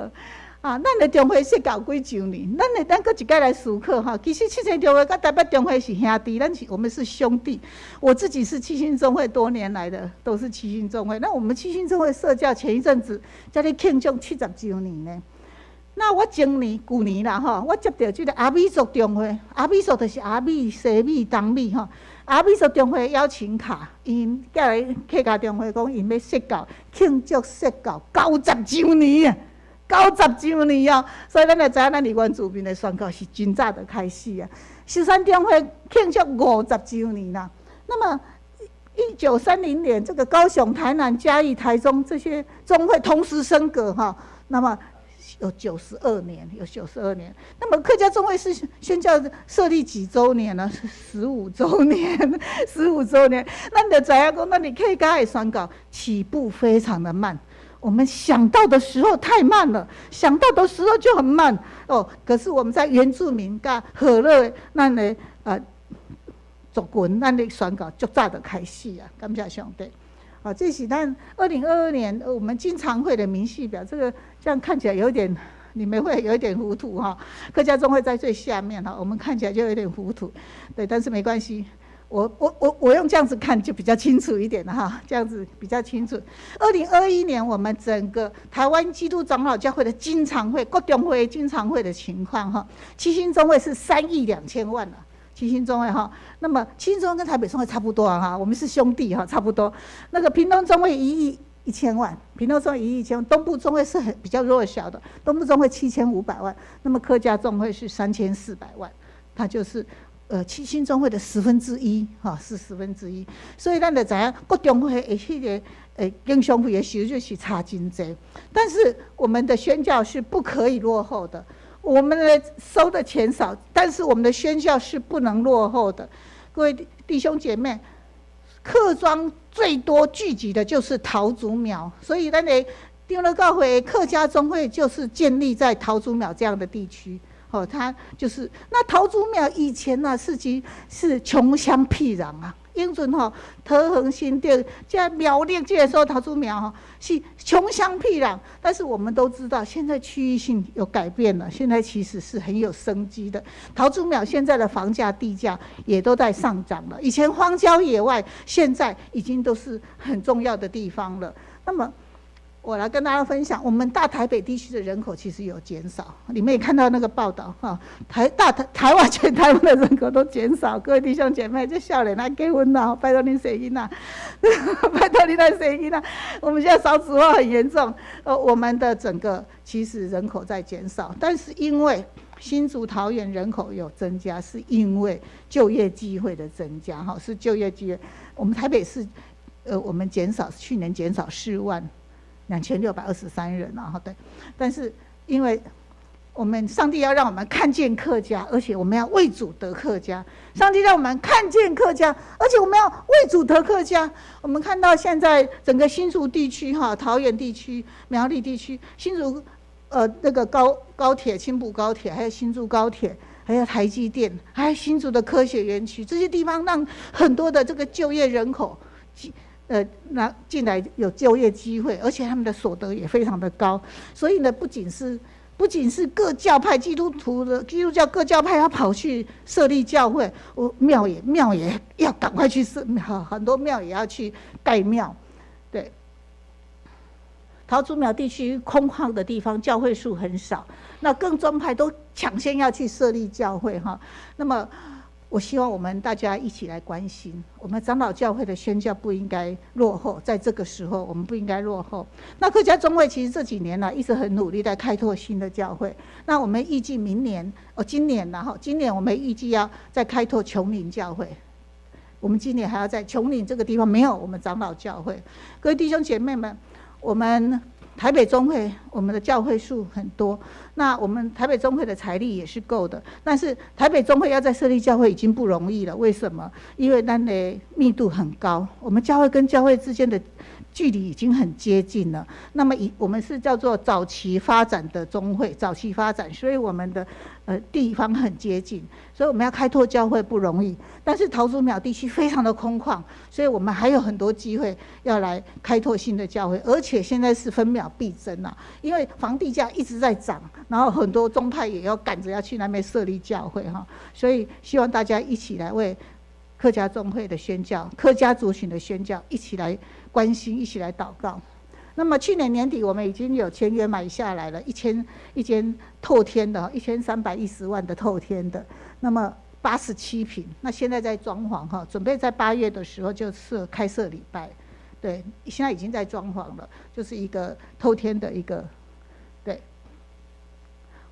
啊，咱的中會設教幾週年？咱的咱閣一擺來思考吼。其實七星中會佮台北中會是兄弟，咱是我們是兄弟。我自己是七星中會多年來的，都是七星中會。那我們七星中會設教前一陣子，才咧慶祝70週年呢。那我前年、舊年啦吼，我接著這個阿美族中會，阿美族就是阿美、西美、東美吼。阿美族中會邀請卡，𪜶寄來客家中會講，𪜶欲設教慶祝設教90週年啊！90週年哦，所以咱就知影咱佇原住民的宣教是真早就開始啊。壽山中會慶祝50週年啦。那麼1930年，這個高雄、台南、嘉義、台中這些中會同時升格哈，那麼有九十二年，有九十二年。那麼客家中會是宣教設立幾週年呢？是十五週年，十五週年。咱就知影講，咱佇客家的宣教起步非常的慢。我們想到的時候太慢了，想到的時候就很慢哦。可是我們在原住民佮和樂咱的族群，咱的宣教足早就開始啊，感謝上帝。啊，這是咱2022年我們經常會的明細表，這個這樣看起來有點，你們會有一點糊塗哈。客家宗會在最下面哈，我們看起來就有點糊塗，對，但是沒關係。我用這樣子看就比較清楚一點了哈，這樣子比較清楚。2021年我們整個台灣基督長老教會的經常會、各中會經常會的情況哈，七星中會是3億2千萬了，七星中會哈，那麼七星中會跟台北中會差不多啊哈，我們是兄弟哈，差不多。那個屏東中會1億1千萬，屏東中會1億1千萬，東部中會是很比較弱小的，東部中會7500萬，那麼客家中會是3400萬，它就是。七星中會的十分之一，哈，是十分之一，所以咱就知影各中會的彼个經常費的收入是差真濟，但是我們的宣教是不可以落後的，我們的收的錢少，但是我們的宣教是不能落後的。各位弟兄姐妹，客莊最多聚集的就是桃竹苗，所以咱的長老教會客家中會就是建立在桃竹苗這樣的地區。哦，他就是那桃竹苗以前呢，是其是窮鄉僻壤啊。以前吼，桃園新竹、這苗栗這個時候，桃竹苗吼是窮鄉僻壤。但是我們都知道，現在區域性有改變了，現在其實是很有生機的。桃竹苗現在的房價、地價也都在上漲了。以前荒郊野外，現在已經都是很重要的地方了。那麼，我來跟大家分享，我們大台北地區的人口其實有減少。你們也看到那個報道哈，台大台台灣全台灣的人口都減少。各位弟兄姐妹，這少年愛結婚啦，拜託你生囡仔，拜託你來生囡仔。我們現在少子化很嚴重，我們的整個其實人口在減少，但是因為新竹桃園人口有增加，是因為就業機會的增加，哈，是就業機會。我們台北市，我們減少，去年減少4萬2623人，然後對，但是因為我們上帝要讓我們看見客家，而且我們要為主得客家。上帝讓我們看見客家，而且我們要為主得客家。我們看到現在整個新竹地區、哈桃園地區、苗栗地區、新竹那個高鐵、青埔高鐵，還有新竹高鐵，還有台積電，還有新竹的科學園區，這些地方讓很多的這個就業人口那進來有就業機會，而且他們的所得也非常的高，所以呢，不僅是各教派基督徒的基督教各教派要跑去設立教會，我廟也要趕快去設，很多廟也要去蓋廟，對。桃竹苗地區空曠的地方，教會數很少，那各宗派都搶先要去設立教會哈，那麼。我希望我們大家一起來關心，我們長老教會的宣教不應該落後，在這個時候我們不應該落後。那客家中會其實這幾年呢，一直很努力在開拓新的教會。那我們預計明年哦，今年然後今年我們預計要再開拓芎林教會。我們今年還要在芎林這個地方沒有我們長老教會。各位弟兄姐妹們，我們台北中會我們的教會數很多，那我們台北中會的財力也是夠的，但是台北中會要再設立教會已經不容易了。為什麼？因為咱的密度很高，我們教會跟教會之間的距離已經很接近了。那麼以我們是叫做早期發展的中會，早期發展，所以我們的地方很接近，所以我們要開拓教會不容易。但是桃竹苗地區非常的空曠，所以我們還有很多機會要來開拓新的教會，而且現在是分秒必爭啊，因為房地價一直在漲，然後很多宗派也要趕着要去那邊設立教會哈，所以希望大家一起來為客家中會的宣教、客家族群的宣教一起來關心，一起來禱告。那麼去年年底，我們已經有簽約買下來了，一間透天的，1310萬的透天的，那麼87坪，那現在在裝潢哈，準備在8月的時候就設開設禮拜，對，現在已經在裝潢了，就是一個透天的一個，對。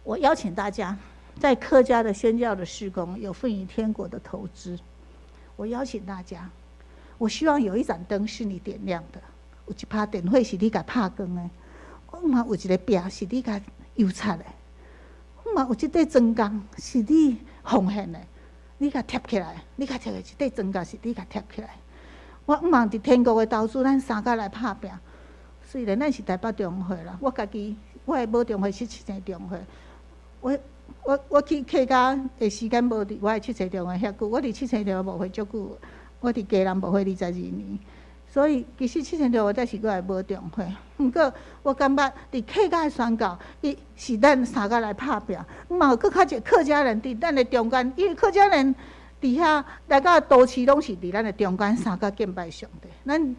我邀請大家在客家的宣教的事工有份於天國的投資。我邀請大家，我希望有一盞燈是你點亮的，有一拍電火是你共拍光的，我嘛有一个壁是你共油漆的，我嘛有一塊磚工是你奉獻的，你共貼起來，你共貼起來，這塊磚工是你共貼起來。我向望佇天國的投資，咱三甲來拍拚。雖然咱是台北中會啦，我家己我的母中會是七星中會，我去客家的時間無佇我的七星中會遐久，我佇七星中會牧會足久，我佇基隆牧會22年，所以其實七星中會才是我的母中會。毋過我感覺佇客家的宣教，伊是咱三個來拍拚，嘛有閣較濟客家人佇咱的中間，因為客家人佇遐來到都市攏是佇咱的中間三個敬拜上帝。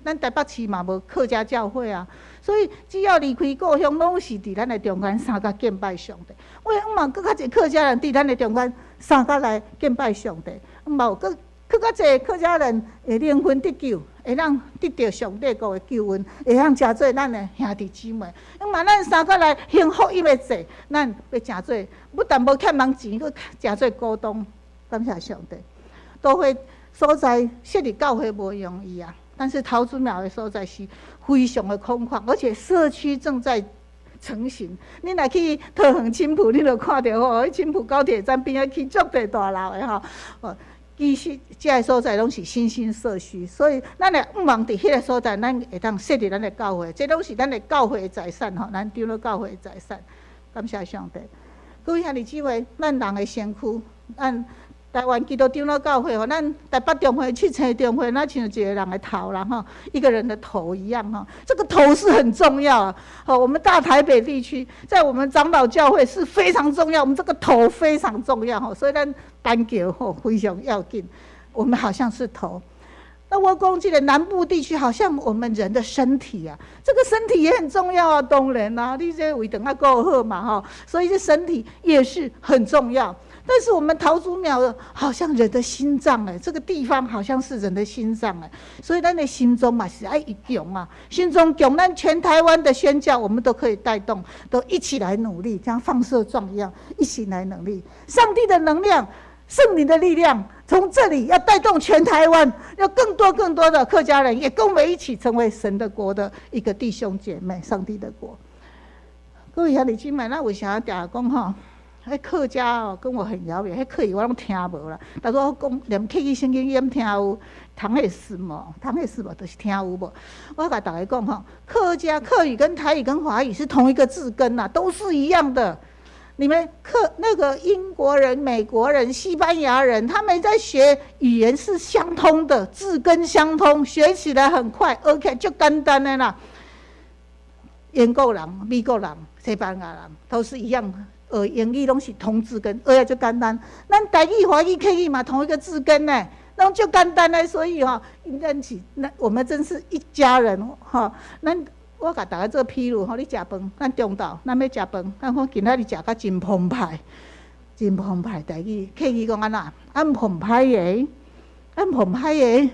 咱台北市嘛無客家教會啊，所以只要離開故鄉，攏是佇咱的中間三個敬拜上帝。我嘛閣較濟客家人佇咱的中間三個來敬拜上帝，嘛有閣閣較濟客家人會靈魂得救，會當得著上帝國的救恩，會當成做咱的兄弟姊妹。嘛，咱三個來行福音的祭，咱欲成做不但無欠人錢，閣成做股東。感謝上帝。都會所在設立教會無容易啊，但是桃竹苗的所在是非常的空曠，而且社區正在成型。你若去桃園青埔，你就看著吼，彼青埔高鐵站邊仔起足濟大樓的吼。哦，其實這个所在攏是新興社區，所以咱會向望佇彼个所在，咱會當設立咱的教會，這攏是咱的教會的財產吼，咱長老教會的財產。感謝上帝。各位兄弟姊妹，咱人的身軀，咱台灣基督長老教會吼，咱台北中會、七星中會，那像一個人的頭啦吼，一個人的頭一樣吼，這個頭是很重要啊。好，我們大台北地區，在我們長老教會是非常重要，我們這個頭非常重要吼，所以咱板橋吼非常要緊。我們好像是頭。那我講這個南部地區，好像我們人的身體啊，這個身體也很重要啊，當然啦，你這胃腸愛顧好嘛吼，所以這身體也是很重要。但是我們桃竹苗好像人的心臟哎，這個地方好像是人的心臟哎，所以咱的心臟嘛是愛強啊，心臟強，咱全台灣的宣教我們都可以帶動，都一起來努力，像放射狀一樣，一起來努力。上帝的能量，聖靈的力量，從這裡要帶動全台灣，要更多更多的客家人也跟我們一起成為神的國的一個弟兄姐妹，上帝的國。各位兄弟姊妹，咱為啥定講吼？彼客家哦，跟我很遙遠，彼客語我攏聽無啦。但是我講連客語聖經伊攏聽有，通會識無？通會識無？就是聽有無？我共大家講吼，客家客語跟台語跟華語是同一個字根呐，都是一樣的。你們客那個英國人、美國人、西班牙人，他們在學語言是相通的，字根相通，學起來很快，OK，就簡單的啦。英國人、美國人、西班牙人都是一樣，學英語攏是同字根，學來就簡單。咱台語、華語、客語嘛，同一個字根呢，攏就簡單呢。所以吼，咱是那我們真是一家人吼。咱我共大家做譬如吼，你食飯，咱中晝，咱欲食飯，咱講今仔日食甲真澎湃，真澎湃。台語客語講按怎？按澎湃的，按澎湃的，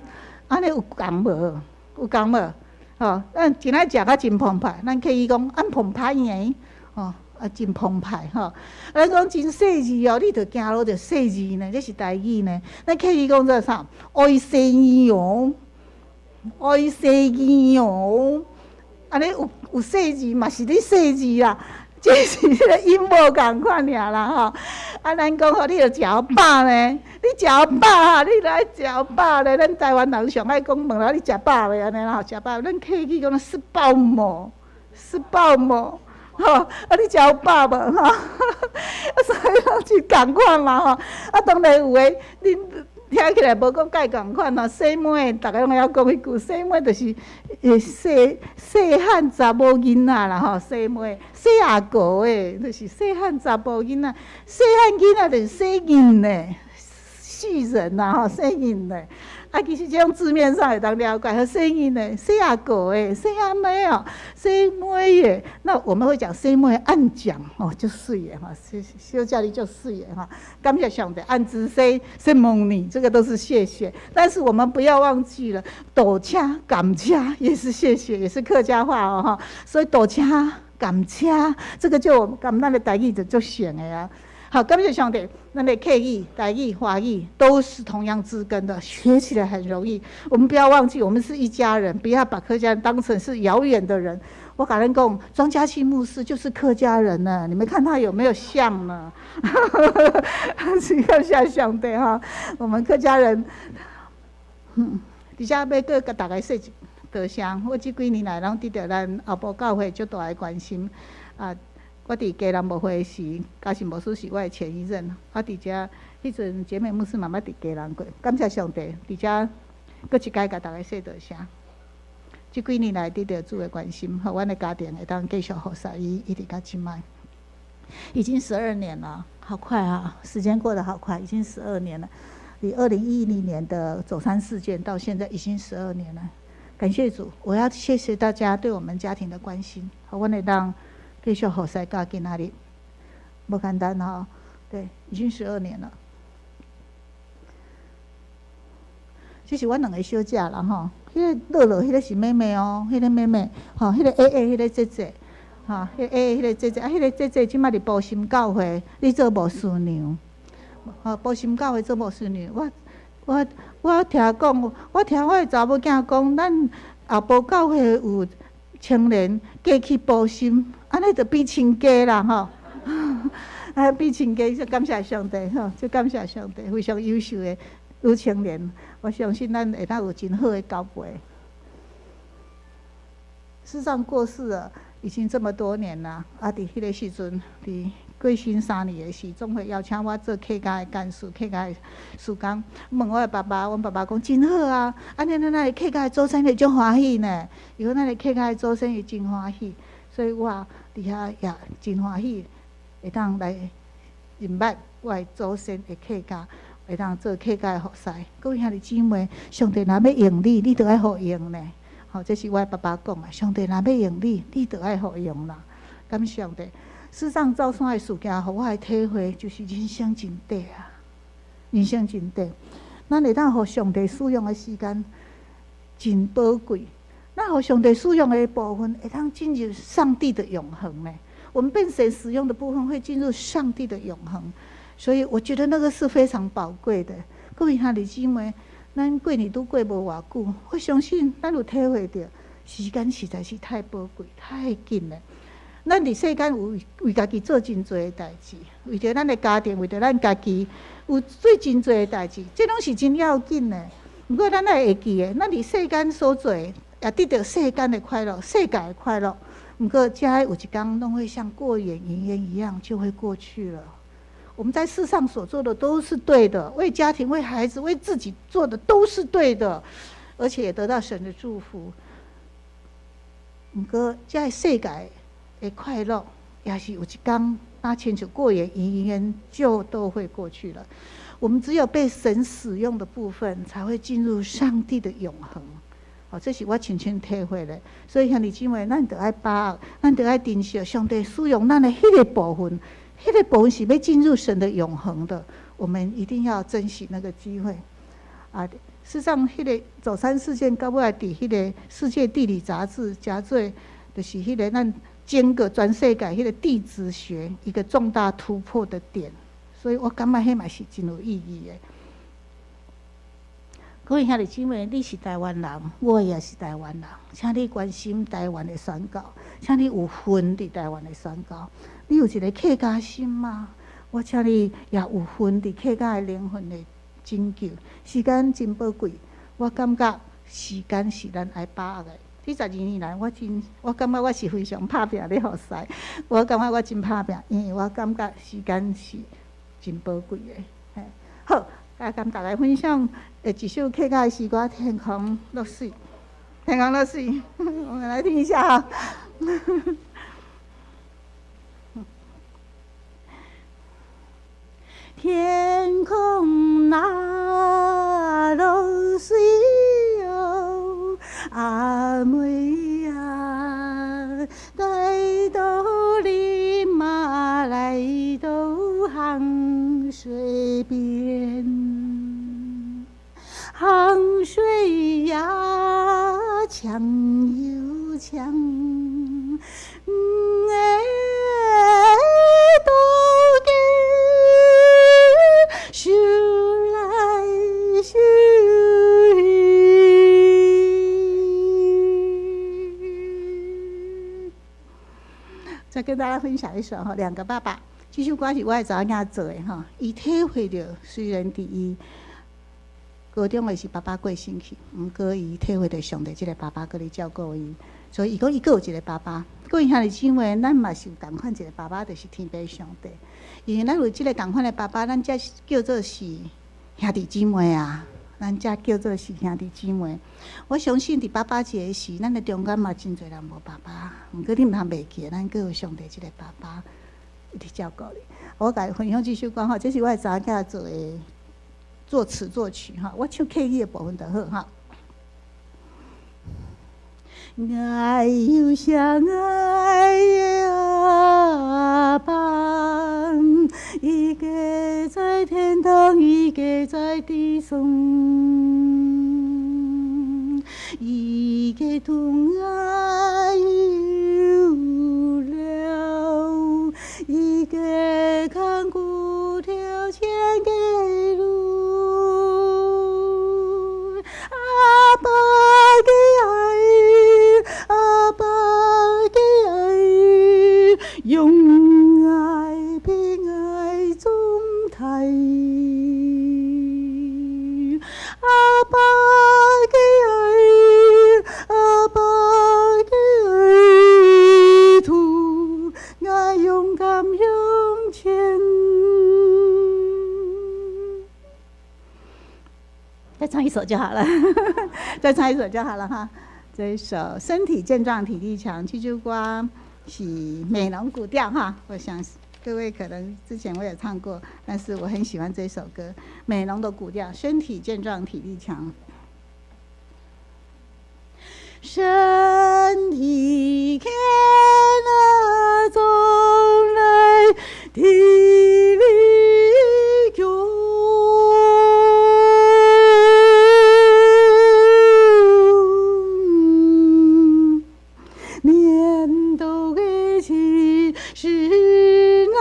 按呢有仝無？有仝無？吼，咱今仔食甲真澎湃，咱客語講按澎湃的，吼，啊真澎湃吼。咱講真細膩哦，你著行路著細膩呢，這是台語呢。咱客語講做啥？愛細膩哦，愛細膩哦。按呢有細膩嘛是咧細膩啦，這是彼個音無仝款爾啦吼。啊，咱講吼，你著食予飽呢，你食予飽哈，你來食予飽咧。咱台灣人上愛講問啦，你食飽未按呢啦吼，食飽。咱客語講食飽無？食飽無？吼，啊你食予飽無？吼，啊所以攏是仝款嘛吼。啊，當然有的，恁聽起來無講蓋仝款吼。細妹，逐家攏會曉講彼句，細妹就是細細漢查某囡仔啦吼，細妹細阿哥的，就是細漢查甫囡仔，細漢囡仔就是細囡的，細人呐吼，細囡的。啊，其實這種字面上會當了解，細囡的、細阿哥的、細阿妹哦、細妹的。那我們會講細妹按講哦，就媠的哈，小姐你就媠的哈。感謝上帝，按子說謝蒙你，這個都是謝謝。但是我們不要忘記了，多謝感謝也是謝謝，也是客家話哦哈。所以多謝感謝，這個就佮咱的台語就足像的啊。好，感謝上帝，咱的客語、台語、華語都是同樣字根的，學起來很容易。我們不要忘記，我們是一家人，不要把客家人當成是遙遠的人。我共恁講，莊家慶牧師就是客家人呢，你們看他有沒有像呢？是要像上帝哈，我們客家人，嗯，底下欲閣共大家說一，多謝，我這幾年來攏得著咱後埔教會足大的關心。啊，我佇基隆牧會時，嘉信牧師是我的前一任。我佇遮彼陣，姐妹牧師嘛捌佇基隆過。感謝上帝，佇遮閣一擺共大家說多謝。這幾年來得著主的關心，予阮的家庭會當繼續服侍伊，一直到這擺。已經十二年了，好快啊！時間過得好快，已經十二年了。以2010年的走山事件到現在已經十二年了，感謝主！我要謝謝大家對我們家庭的關心，予阮會當繼續服侍到今仔日，無簡單吼。對，已經十二年了。這是阮兩个小姐啦吼，彼个樂樂，彼个是妹妹哦，彼个妹妹，吼，彼个矮矮，彼个姐姐，吼，彼个矮矮，彼个姐姐，啊，彼个姐姐這擺佇埔心教會，咧做牧師娘，吼，埔心教會做牧師娘。我聽講，我聽我的查某囝講，咱後埔教會有青年嫁去埔心，按呢就變親家啦吼。啊，變親家，就感謝上帝吼，就感謝上帝，非常優秀的女青年，我相信咱會當有真好的交陪。師丈過世了，已經這麼多年了。啊，佇彼个時陣，佇過身三年的時，總會邀請我做客家的幹事、客家的事工。問我的爸爸，阮爸爸講真好啊！按呢，咱的客家的祖先會足歡喜呢。伊講咱的客家的祖先會真歡喜，所以我佇遐也真歡喜，會當來認捌我的祖先的客家。會當做客家的服侍。各位兄弟姊妹，上帝若欲用你，你著愛予用呢。吼，這是我的爸爸講的。上帝若欲用你，你著愛予用啦。感謝上帝。師丈走山的事件，予我的體會就是人生真短啊，人生真短。咱會當予上帝使用的時間真寶貴。咱予上帝使用的部分，會當進入上帝的永恆呢。我們被神使用的部分，會進入上帝的永恆。所以我覺得那個是非常寶貴的。各位兄弟姊妹，咱過年拄過無偌久，我相信咱有體會著，時間實在是太寶貴、太緊了。咱佇世間有為家己做真濟的代誌，為著咱的家庭，為著咱家己，有做真濟的代誌，這攏是真要緊的。毋過咱愛會記得，咱佇世間所做的，也得著世間的快樂、世界的快樂。毋過，這有一工攏會像過眼雲煙一樣，就會過去了。我們在世上所做的都是對的，為家庭、為孩子、為自己做的都是對的，而且也得到神的祝福。毋過，這世界的快樂，也是有一工，那親像過眼雲煙就都會過去了。我們只有被神使用的部分，才會進入上帝的永恆。哦，這是我親身體會的。所以兄弟姊妹，咱著愛把握，咱著愛珍惜上帝使用咱的彼個部分。彼個部分是欲進入神的永恆的，我們一定要珍惜那個機會。啊，事實上，彼个走山事件到尾佇彼个世界地理雜誌，誠做就是彼个咱整個全世界彼個地質學一個重大突破的點，所以我感覺彼嘛是真有意義的。各位兄弟姊妹，你是台灣人，我也是台灣人，請你關心台灣的宣教，請你有份佇台灣的宣教。你有一个客家心嗎？我請你也有份佇客家的靈魂的拯救。時間真寶貴，我感覺時間是咱愛把握的。這十二年來，我真，我感覺我是非常拍拚咧服侍。我感覺我真拍拚，因為我感覺時間是真寶貴的。嘿，好，來共大家分享一首客家的詩歌《天空落水》。天空落水，我們來聽一下哈。天空若落水喲，阿妹啊，來到你嘛來到杭水邊，杭水呀，強又強，哎，都給修來修去。再跟大家分享一首哈，兩個爸爸，這首歌是我的查某囝做的哈，伊體會著雖然佇伊高中的時爸爸過身去，毋過伊體會著上帝這个爸爸閣咧照顧伊，所以伊講伊閣有一个爸爸。各位兄弟姊妹，咱嘛是有仝款一个爸爸，就是天父上帝。因為咱有這个仝款的爸爸，咱才叫做是兄弟姊妹啊。咱才叫做是兄弟姊妹。我相信佇爸爸節的時，咱的中間嘛真濟人無爸爸，毋過你毋通袂記，咱閣有上帝這个爸爸佇照顧你。我共分享這首歌吼，這是我的查某囝做的作詞作曲哈，我唱客語的部分就好哈。愛有相愛的阿爸，一个在天堂，一个在地上，一个疼愛有了，一个看顧著前的路。阿爸的愛，阿爸的愛，用愛平愛總代。阿爸的愛，阿爸的愛，圖愛勇敢向前。再唱一首就好了，再唱一首就好了哈。這一首《身體健壯體力強》這首歌是美濃古調哈。我想各位可能之前我也唱過，但是我很喜歡這首歌，美濃的古調，身體健壯體力強。身體健壯來體力強。年度的氣勢那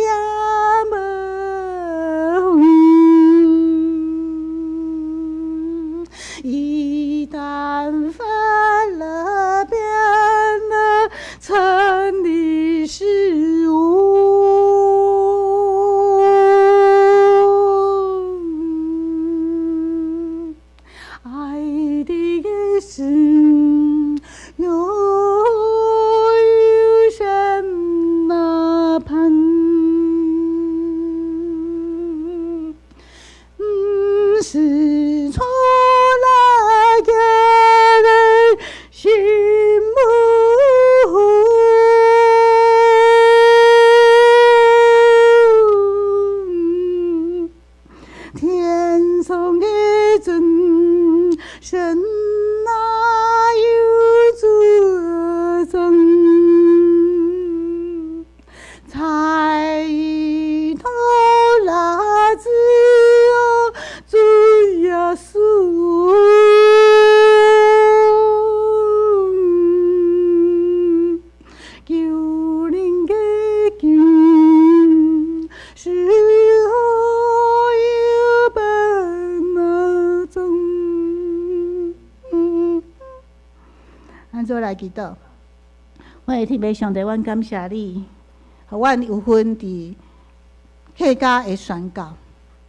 樣猛，一旦犯了變了，成的事物。愛的神又有什麼盼？是錯來給人心目，天上的真神哪有作證？才頭拉子哦，主耶穌，求恁的救是何有本宗？咱做來祈禱，我的天父上帝，阮感謝你，予阮有份佇客家的宣教。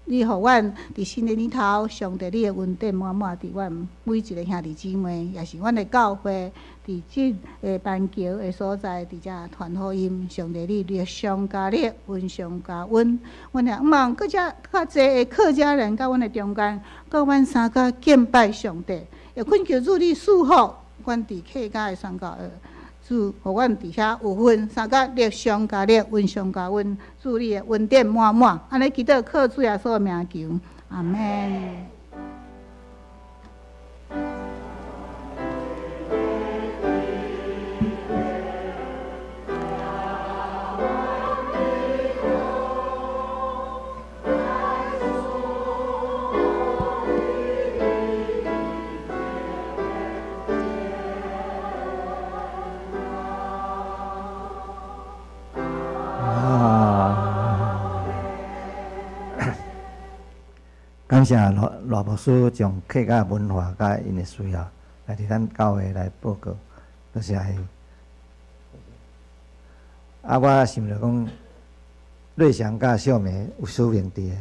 你予阮佇新的年頭，上帝你的恩典滿滿佇阮每一个兄弟姊妹，也是阮的教會佇這个板橋的所在，佇遮傳福音。上帝你力上加力，恩上加恩。阮也望閣遮較濟的客家人佮阮的中間，佮阮相佮敬拜上帝，也懇求主你賜福阮佇客家的宣教。主，予阮佇遐有份，相佮力上加力，恩上加恩，主你的恩典滿滿。按呢祈禱靠主耶穌的名求，阿們。
感謝賴賴牧師將客家文化佮𪜶的需要來佇咱教會來報告，多謝伊。啊，我想著講，瑞祥佮小梅有使命佇的，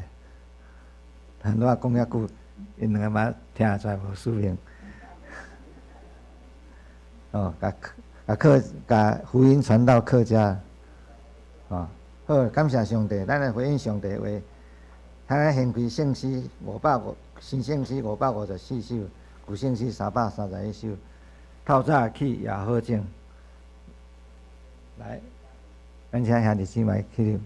按怎講遐久， 𪜶兩个嘛聽出來無使命。哦，共共客共福音傳到客家，哦，好，感謝上帝，咱來回應上帝話。咱掀開聖詩五百五，新聖詩554首，舊聖詩331首。透早起也好種，來，咱請兄弟姊妹起立。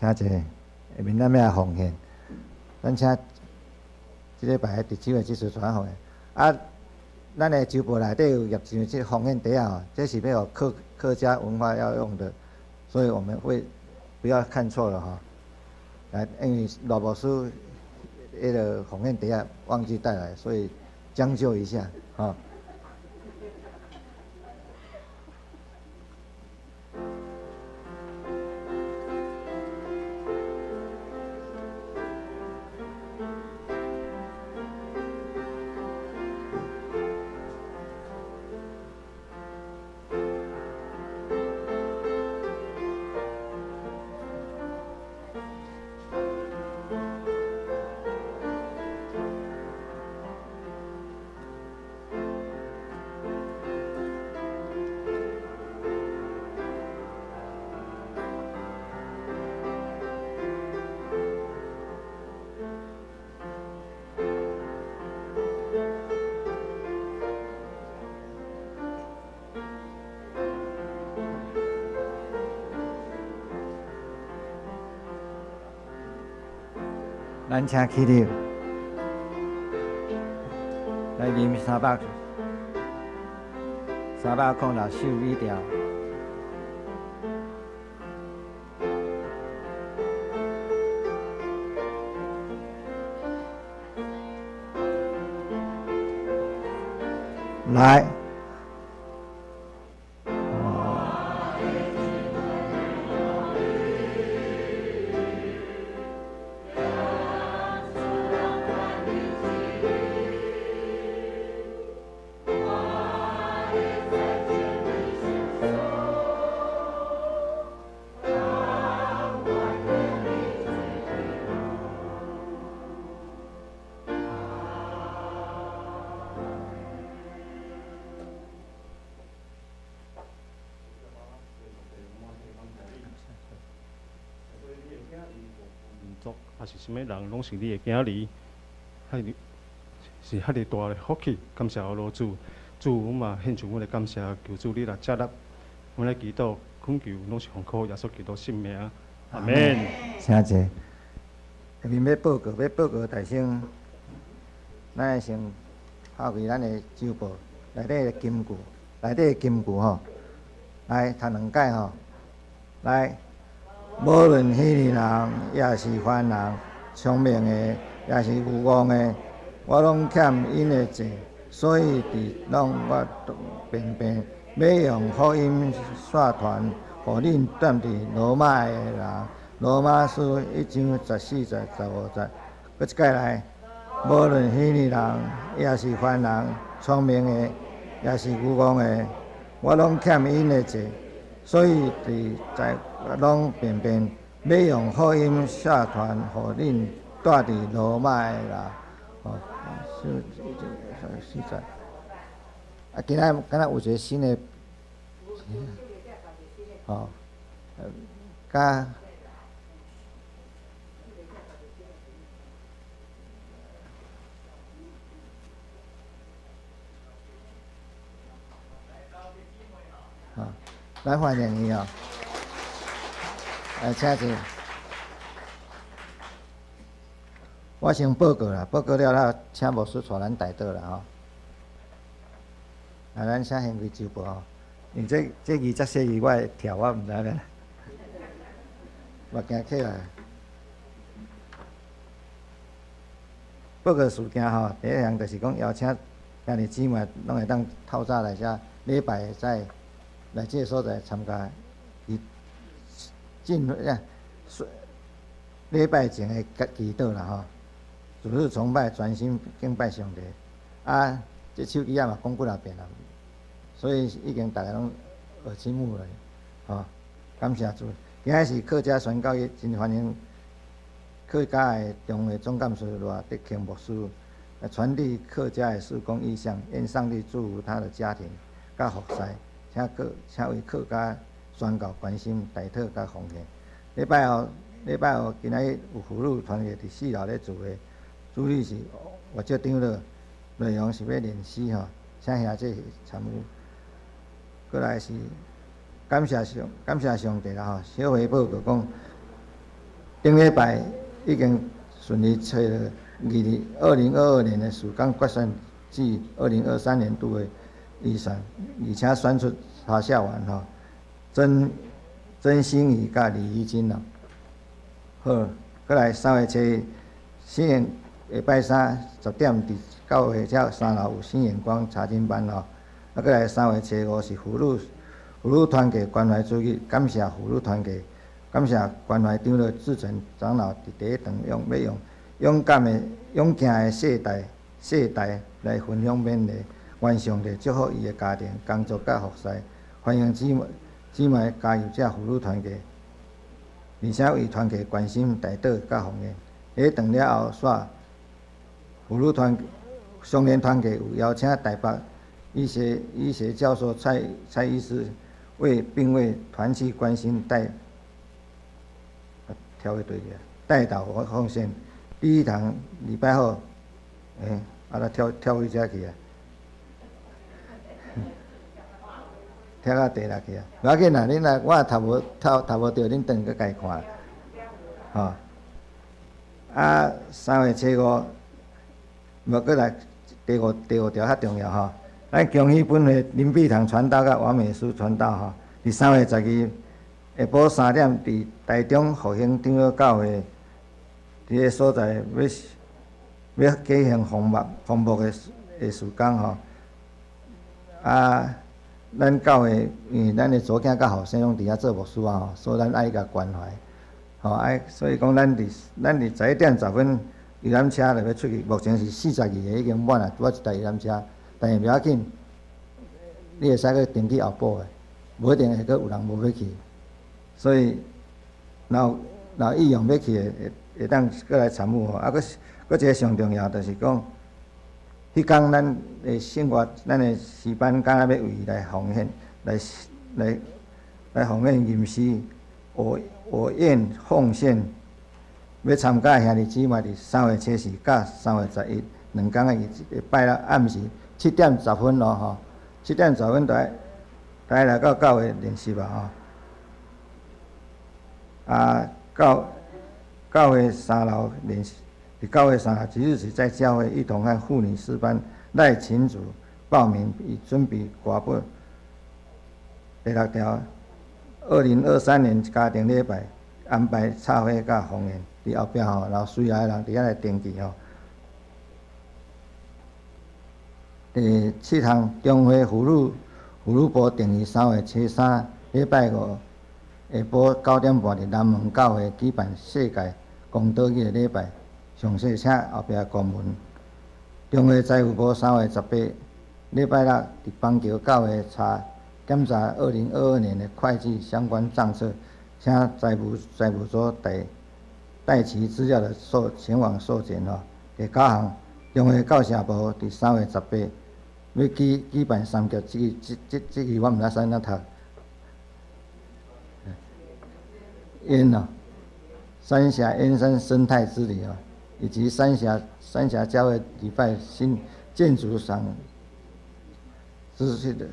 請一下，下面咱欲來奉獻，咱請這禮拜的值守的執事傳奉獻。啊，咱的周報內底有頁上這奉獻袋仔，這是欲予客家文化要用的，所以我們會不要看錯了哈。來，因為羅牧師彼个奉獻袋仔忘記帶來，所以將就一下，哈。咱請起立，來吟306首語調。來。
族，抑是啥物人，攏是你的囝兒，遐爾是遐爾大的福氣。感謝阿羅主，主，阮嘛獻上阮的感謝，求主你來接納，阮來祈禱懇求，攏是奉靠耶穌基督聖名，阿門。
請坐。下面欲報告，欲報告大聲，咱先拋開咱的周報內底的金句，內底的金句吼，來讀兩擺吼，來，無論希利人，抑是凡人，聰明的，抑是愚戇的，我攏欠𪜶的債，所以佇攏我便便欲用福音宣傳，予恁蹛佇羅馬的人。羅馬書一章十四節、十五節，閣一擺來，無論希利人，抑是凡人，聰明的，抑是愚戇的，我攏欠𪜶的債，所以佇在攏便便欲用福音宣傳，予恁蹛佇羅馬的人。哦，四四節。啊，今仔敢若有一个新的，哦，佮。來歡迎伊哦，來請坐。我先報告啦，報告了後，請牧師帶咱代禱啦吼。啊，咱請掀開周報吼，因為這這字遮細字，我會跳，我毋知影，目鏡起來。報告事件吼，第一項就是講邀請兄弟姊妹攏會當透早來遮禮拜會使。來這个所在參加，伊進啊，禮拜前的祈禱啦吼，主日崇拜，專心敬拜上帝。啊，這手機仔嘛講幾若遍啦，所以已經逐个攏耳聽目了，吼，感謝主。今仔是客家宣教日，真歡迎客家的中會總幹事賴德慶牧師來傳遞客家的事工異象，願上帝祝福他的家庭佮服侍。請客，請為客家宣教關心、代禱佮奉獻。禮拜五，禮拜五今仔日有婦女團契佇四樓咧聚會，主理是岳少長老，內容是欲練詩吼，請兄弟參與。過來是感謝上，感謝上帝啦吼！小回報告講，頂禮拜已經順利揣著2022年的事工決算至2023年度的預算，而且選出查校員吼，曾曾心怡佮李怡金咯。好，過來三月七日，新眼下拜三十點佇教會遮三樓有新眼光查經班吼。啊，過來三月初五是婦女團契關懷主日，感謝婦女團契，感謝關懷長老志成長老佇第一堂用欲用勇敢的勇行的世代世代來分享勉勵。願上帝祝福伊的家庭、工作佮服侍，歡迎姊妹姊妹加入這婦女團契，而且為團契關心、代禱佮奉獻。禮堂了後，煞婦女團少年團契有邀請台北醫學教授蔡蔡醫師為並為團契關心帶跳去對去代禱奉獻。第一堂禮拜後，欸，啊，來跳跳去遮去啊！跳到第六去啊！無要緊啦，恁若我讀無讀讀無著，恁轉去家看，吼。啊，三月初五，無閣來第五條較重要吼。咱恭喜本會林碧堂傳道佮王美書傳道吼，佇3月12下晡3點，佇台中復興長老教會佇个所在欲欲舉行封牧的事工吼。啊，咱教會因為咱的查某囝佮後生攏佇遐做牧師啊吼，所以咱愛共關懷，吼愛，所以講咱佇11點10分遊覽車就欲出去，目前是42個已經滿啊，拄仔一台遊覽車，但是袂要緊，你會使閣登記後補的，無一定會閣有人無欲去，所以若有若有意願欲去的，會會當閣來參與吼。啊，閣閣一个上重要就是講，彼工咱的生活，咱的詩班敢若欲為伊來奉獻，來來來奉獻吟詩，我願奉獻欲參加的兄弟姊妹，佇3月初四佮3月11兩工的禮拜六暗時7點10分咯吼，七點十分就愛就愛來到教會練習啊吼。啊，教教會三樓練習，佇教會三樓，即日起在教會一同和婦女詩班賴群組報名，以準備寡婦。第六條，2023年家庭禮拜安排插花佮方言，佇後壁吼，有需要的人佇遐來登記吼。第七項，中會婦女部定於3月初三禮拜五下晡9點半，佇南門教會舉辦世界公道日的禮拜，詳細請後壁公文。中會財務部3月18禮拜六佇板橋教會查檢查2022年的會計相關賬冊，請財務組帶齊資料的前往受檢吼。第九項，中會教社部佇3月18欲舉辦三級，這個我毋知按怎讀。燕哦，三峽燕山生態之旅哦，以及三峽教會禮拜新建築上，資訊的，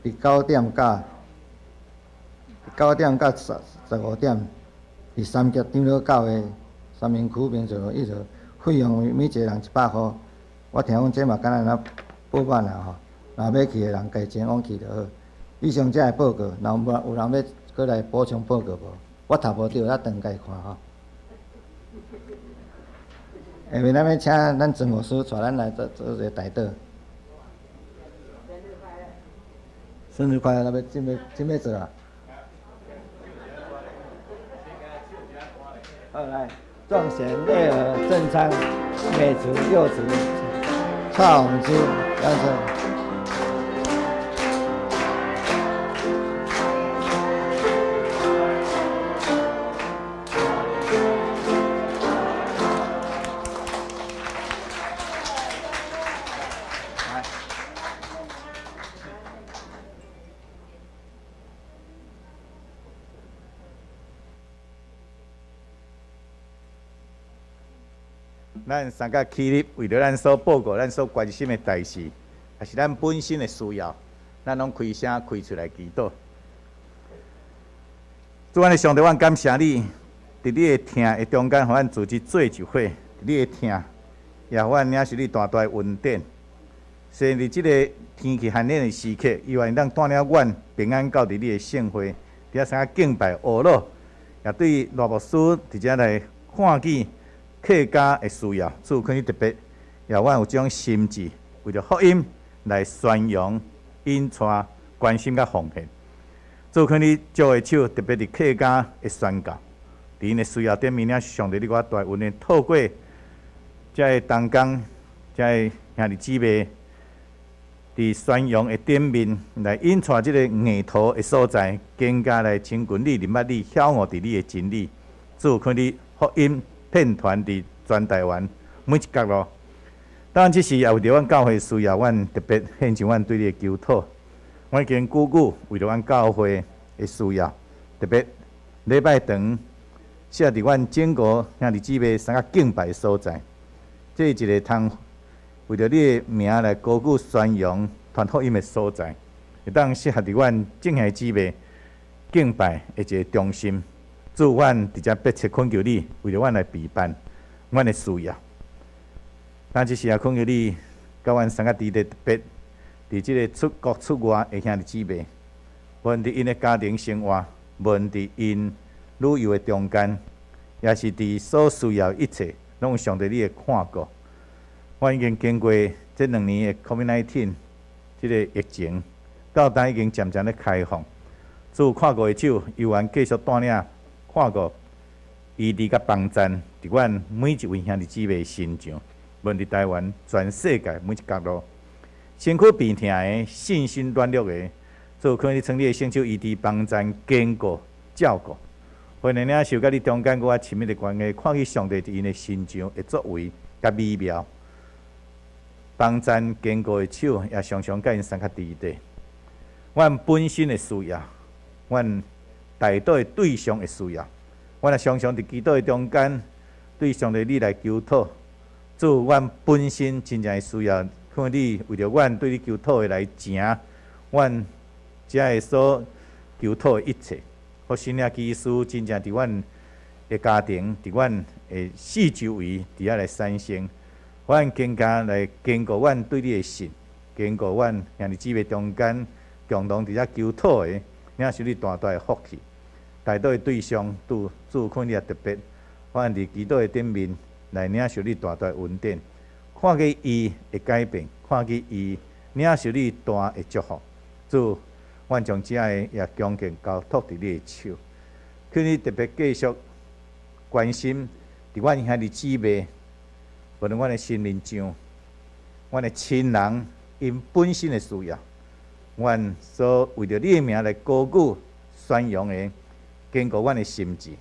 佇9點到15點，佇三峽長老教會三民區民族路1號，費用每一個人100箍。我聽講這嘛敢若按怎報滿啊吼，若欲去的人家前往去就好。以上這个報告，若有人欲閣來補充報告無？我讀無著，咱轉家看吼。下面咱欲請咱曾牧師帶咱來做一个代禱。生日快樂！咱欲準備做啊。好來，眾賢內兒正餐，美廚幼廚，蔡宏之，楊生。
咱三个起立，為著咱所報告、咱所關心的代誌，抑是咱本身的需要，咱攏開聲開喙來祈禱。主，阮的上帝，阮感謝你，佇你的疼的中間，予咱組織做一伙，佇你的疼，也予阮領受你大大的恩典。雖然佇這个天氣寒冷的時刻，伊願當帶領阮平安到佇你的聖會，佇遐參加敬拜、學老，也對賴牧師佇遮來看見客家的需要，主肯你特別，也阮有這種心志，為著福音來宣揚、引帶、關心佮奉獻。主肯你借的手，特別佇客家的宣教，佇𪜶的需要頂面，領上帝你閣較大恩典，透過遮个同工、遮个兄弟姊妹，佇宣揚的頂面來引帶這个硬土的所在，更加來親近你、認捌你、曉悟佇你的真理。主肯你福音遍傳佇全台灣每一角落。當然，這時也為著阮教會需要，阮特別獻上阮對你的求禱。阮已經久久為著阮教會的需要，特別禮拜堂設佇阮整個兄弟姊妹三個敬拜的所在，這是一个通為著你的名來高舉宣揚傳福音的所在，會當適合佇阮眾兄弟姊妹敬拜的一个中心。主，阮佇遮迫切懇求你，為著阮來備辦阮的需要。咱這時也懇求你，佮阮三個弟弟特別佇這个出國出外的兄弟姊妹，無論佇𪜶的家庭生活，無論佇𪜶旅遊的中間，也是佇所需要一切，攏有上帝你的看顧。我已經經過這2年的 COVID-19 這个疫情，到今已經漸漸咧開放。主看顧的手，猶原繼續帶領看顧、醫治佮幫贊，佇阮每一位兄弟姊妹身上，無論佇台灣、全世界每一角落，身軀病痛的、信心軟弱的，主肯你創你的聖手醫治、幫贊、堅固、照顧。歡迎領受佮你中間閣較親密的關係，看見上帝佇𪜶的身上的作為佮美妙，幫贊堅固的手也常常佮𪜶相佮佇底。阮本身的需要，阮代禱的對象的需要，阮也常常佇祈禱的中間，對上帝你來求討。主，阮本身真正需要，看你為著阮對你求討的來成，阮遮的所求討的一切。予神的技師真正佇阮的家庭，佇阮的四周圍佇遐來產生，予阮更加來堅固阮對你的信，堅固阮兄弟姊妹中間共同佇遮求討的，領受你大大的福氣。代禱的對象，主主看你也特別，阮佇祈禱的頂面來領受你大大的恩典，看見伊的改變，看見伊領受你大的祝福。主，阮將遮的也恭敬交託佇你的手，求你特別繼續關心佇阮兄弟姊妹，無論阮的心靈上，阮的親人𪜶本身的需要，阮所為著你的名來高舉宣揚的，堅固阮的心志，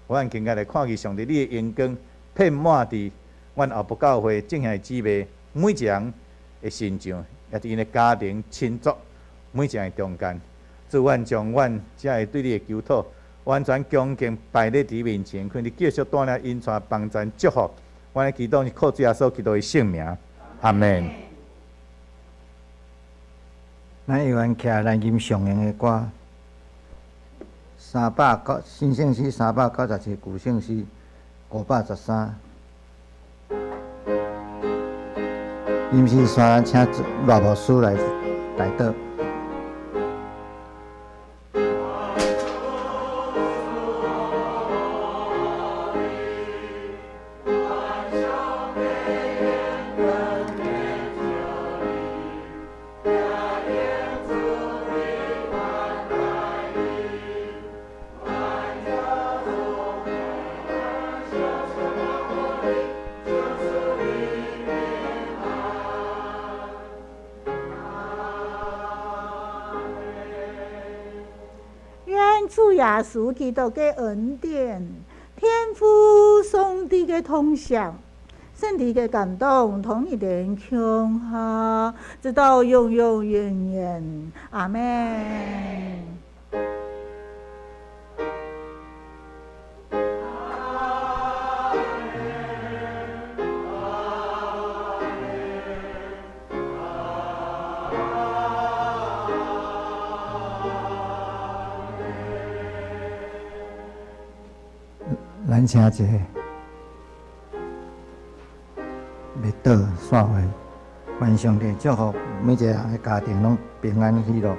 阮更加來看見上帝你的榮光遍滿佇阮後埔教會眾兄弟姊妹每一人的身上，也佇𪜶的家庭親族每一人的中間。主，阮將阮遮的對你的求討，完全恭敬擺佇你面前，求你繼續帶領引帶幫贊祝福。阮的祈禱是靠主耶穌基督的聖名，阿們。
咱猶原徛來吟上用的歌，三百九新聖詩397，舊聖詩513。吟詩山，請賴牧師來代禱。
願主耶穌基督的恩典、天父上帝的同享、聖靈的感動，同你們共下，直到永永遠遠。阿們。
咱請一个默禱散會，願上帝祝福每一个人的家庭攏平安喜樂。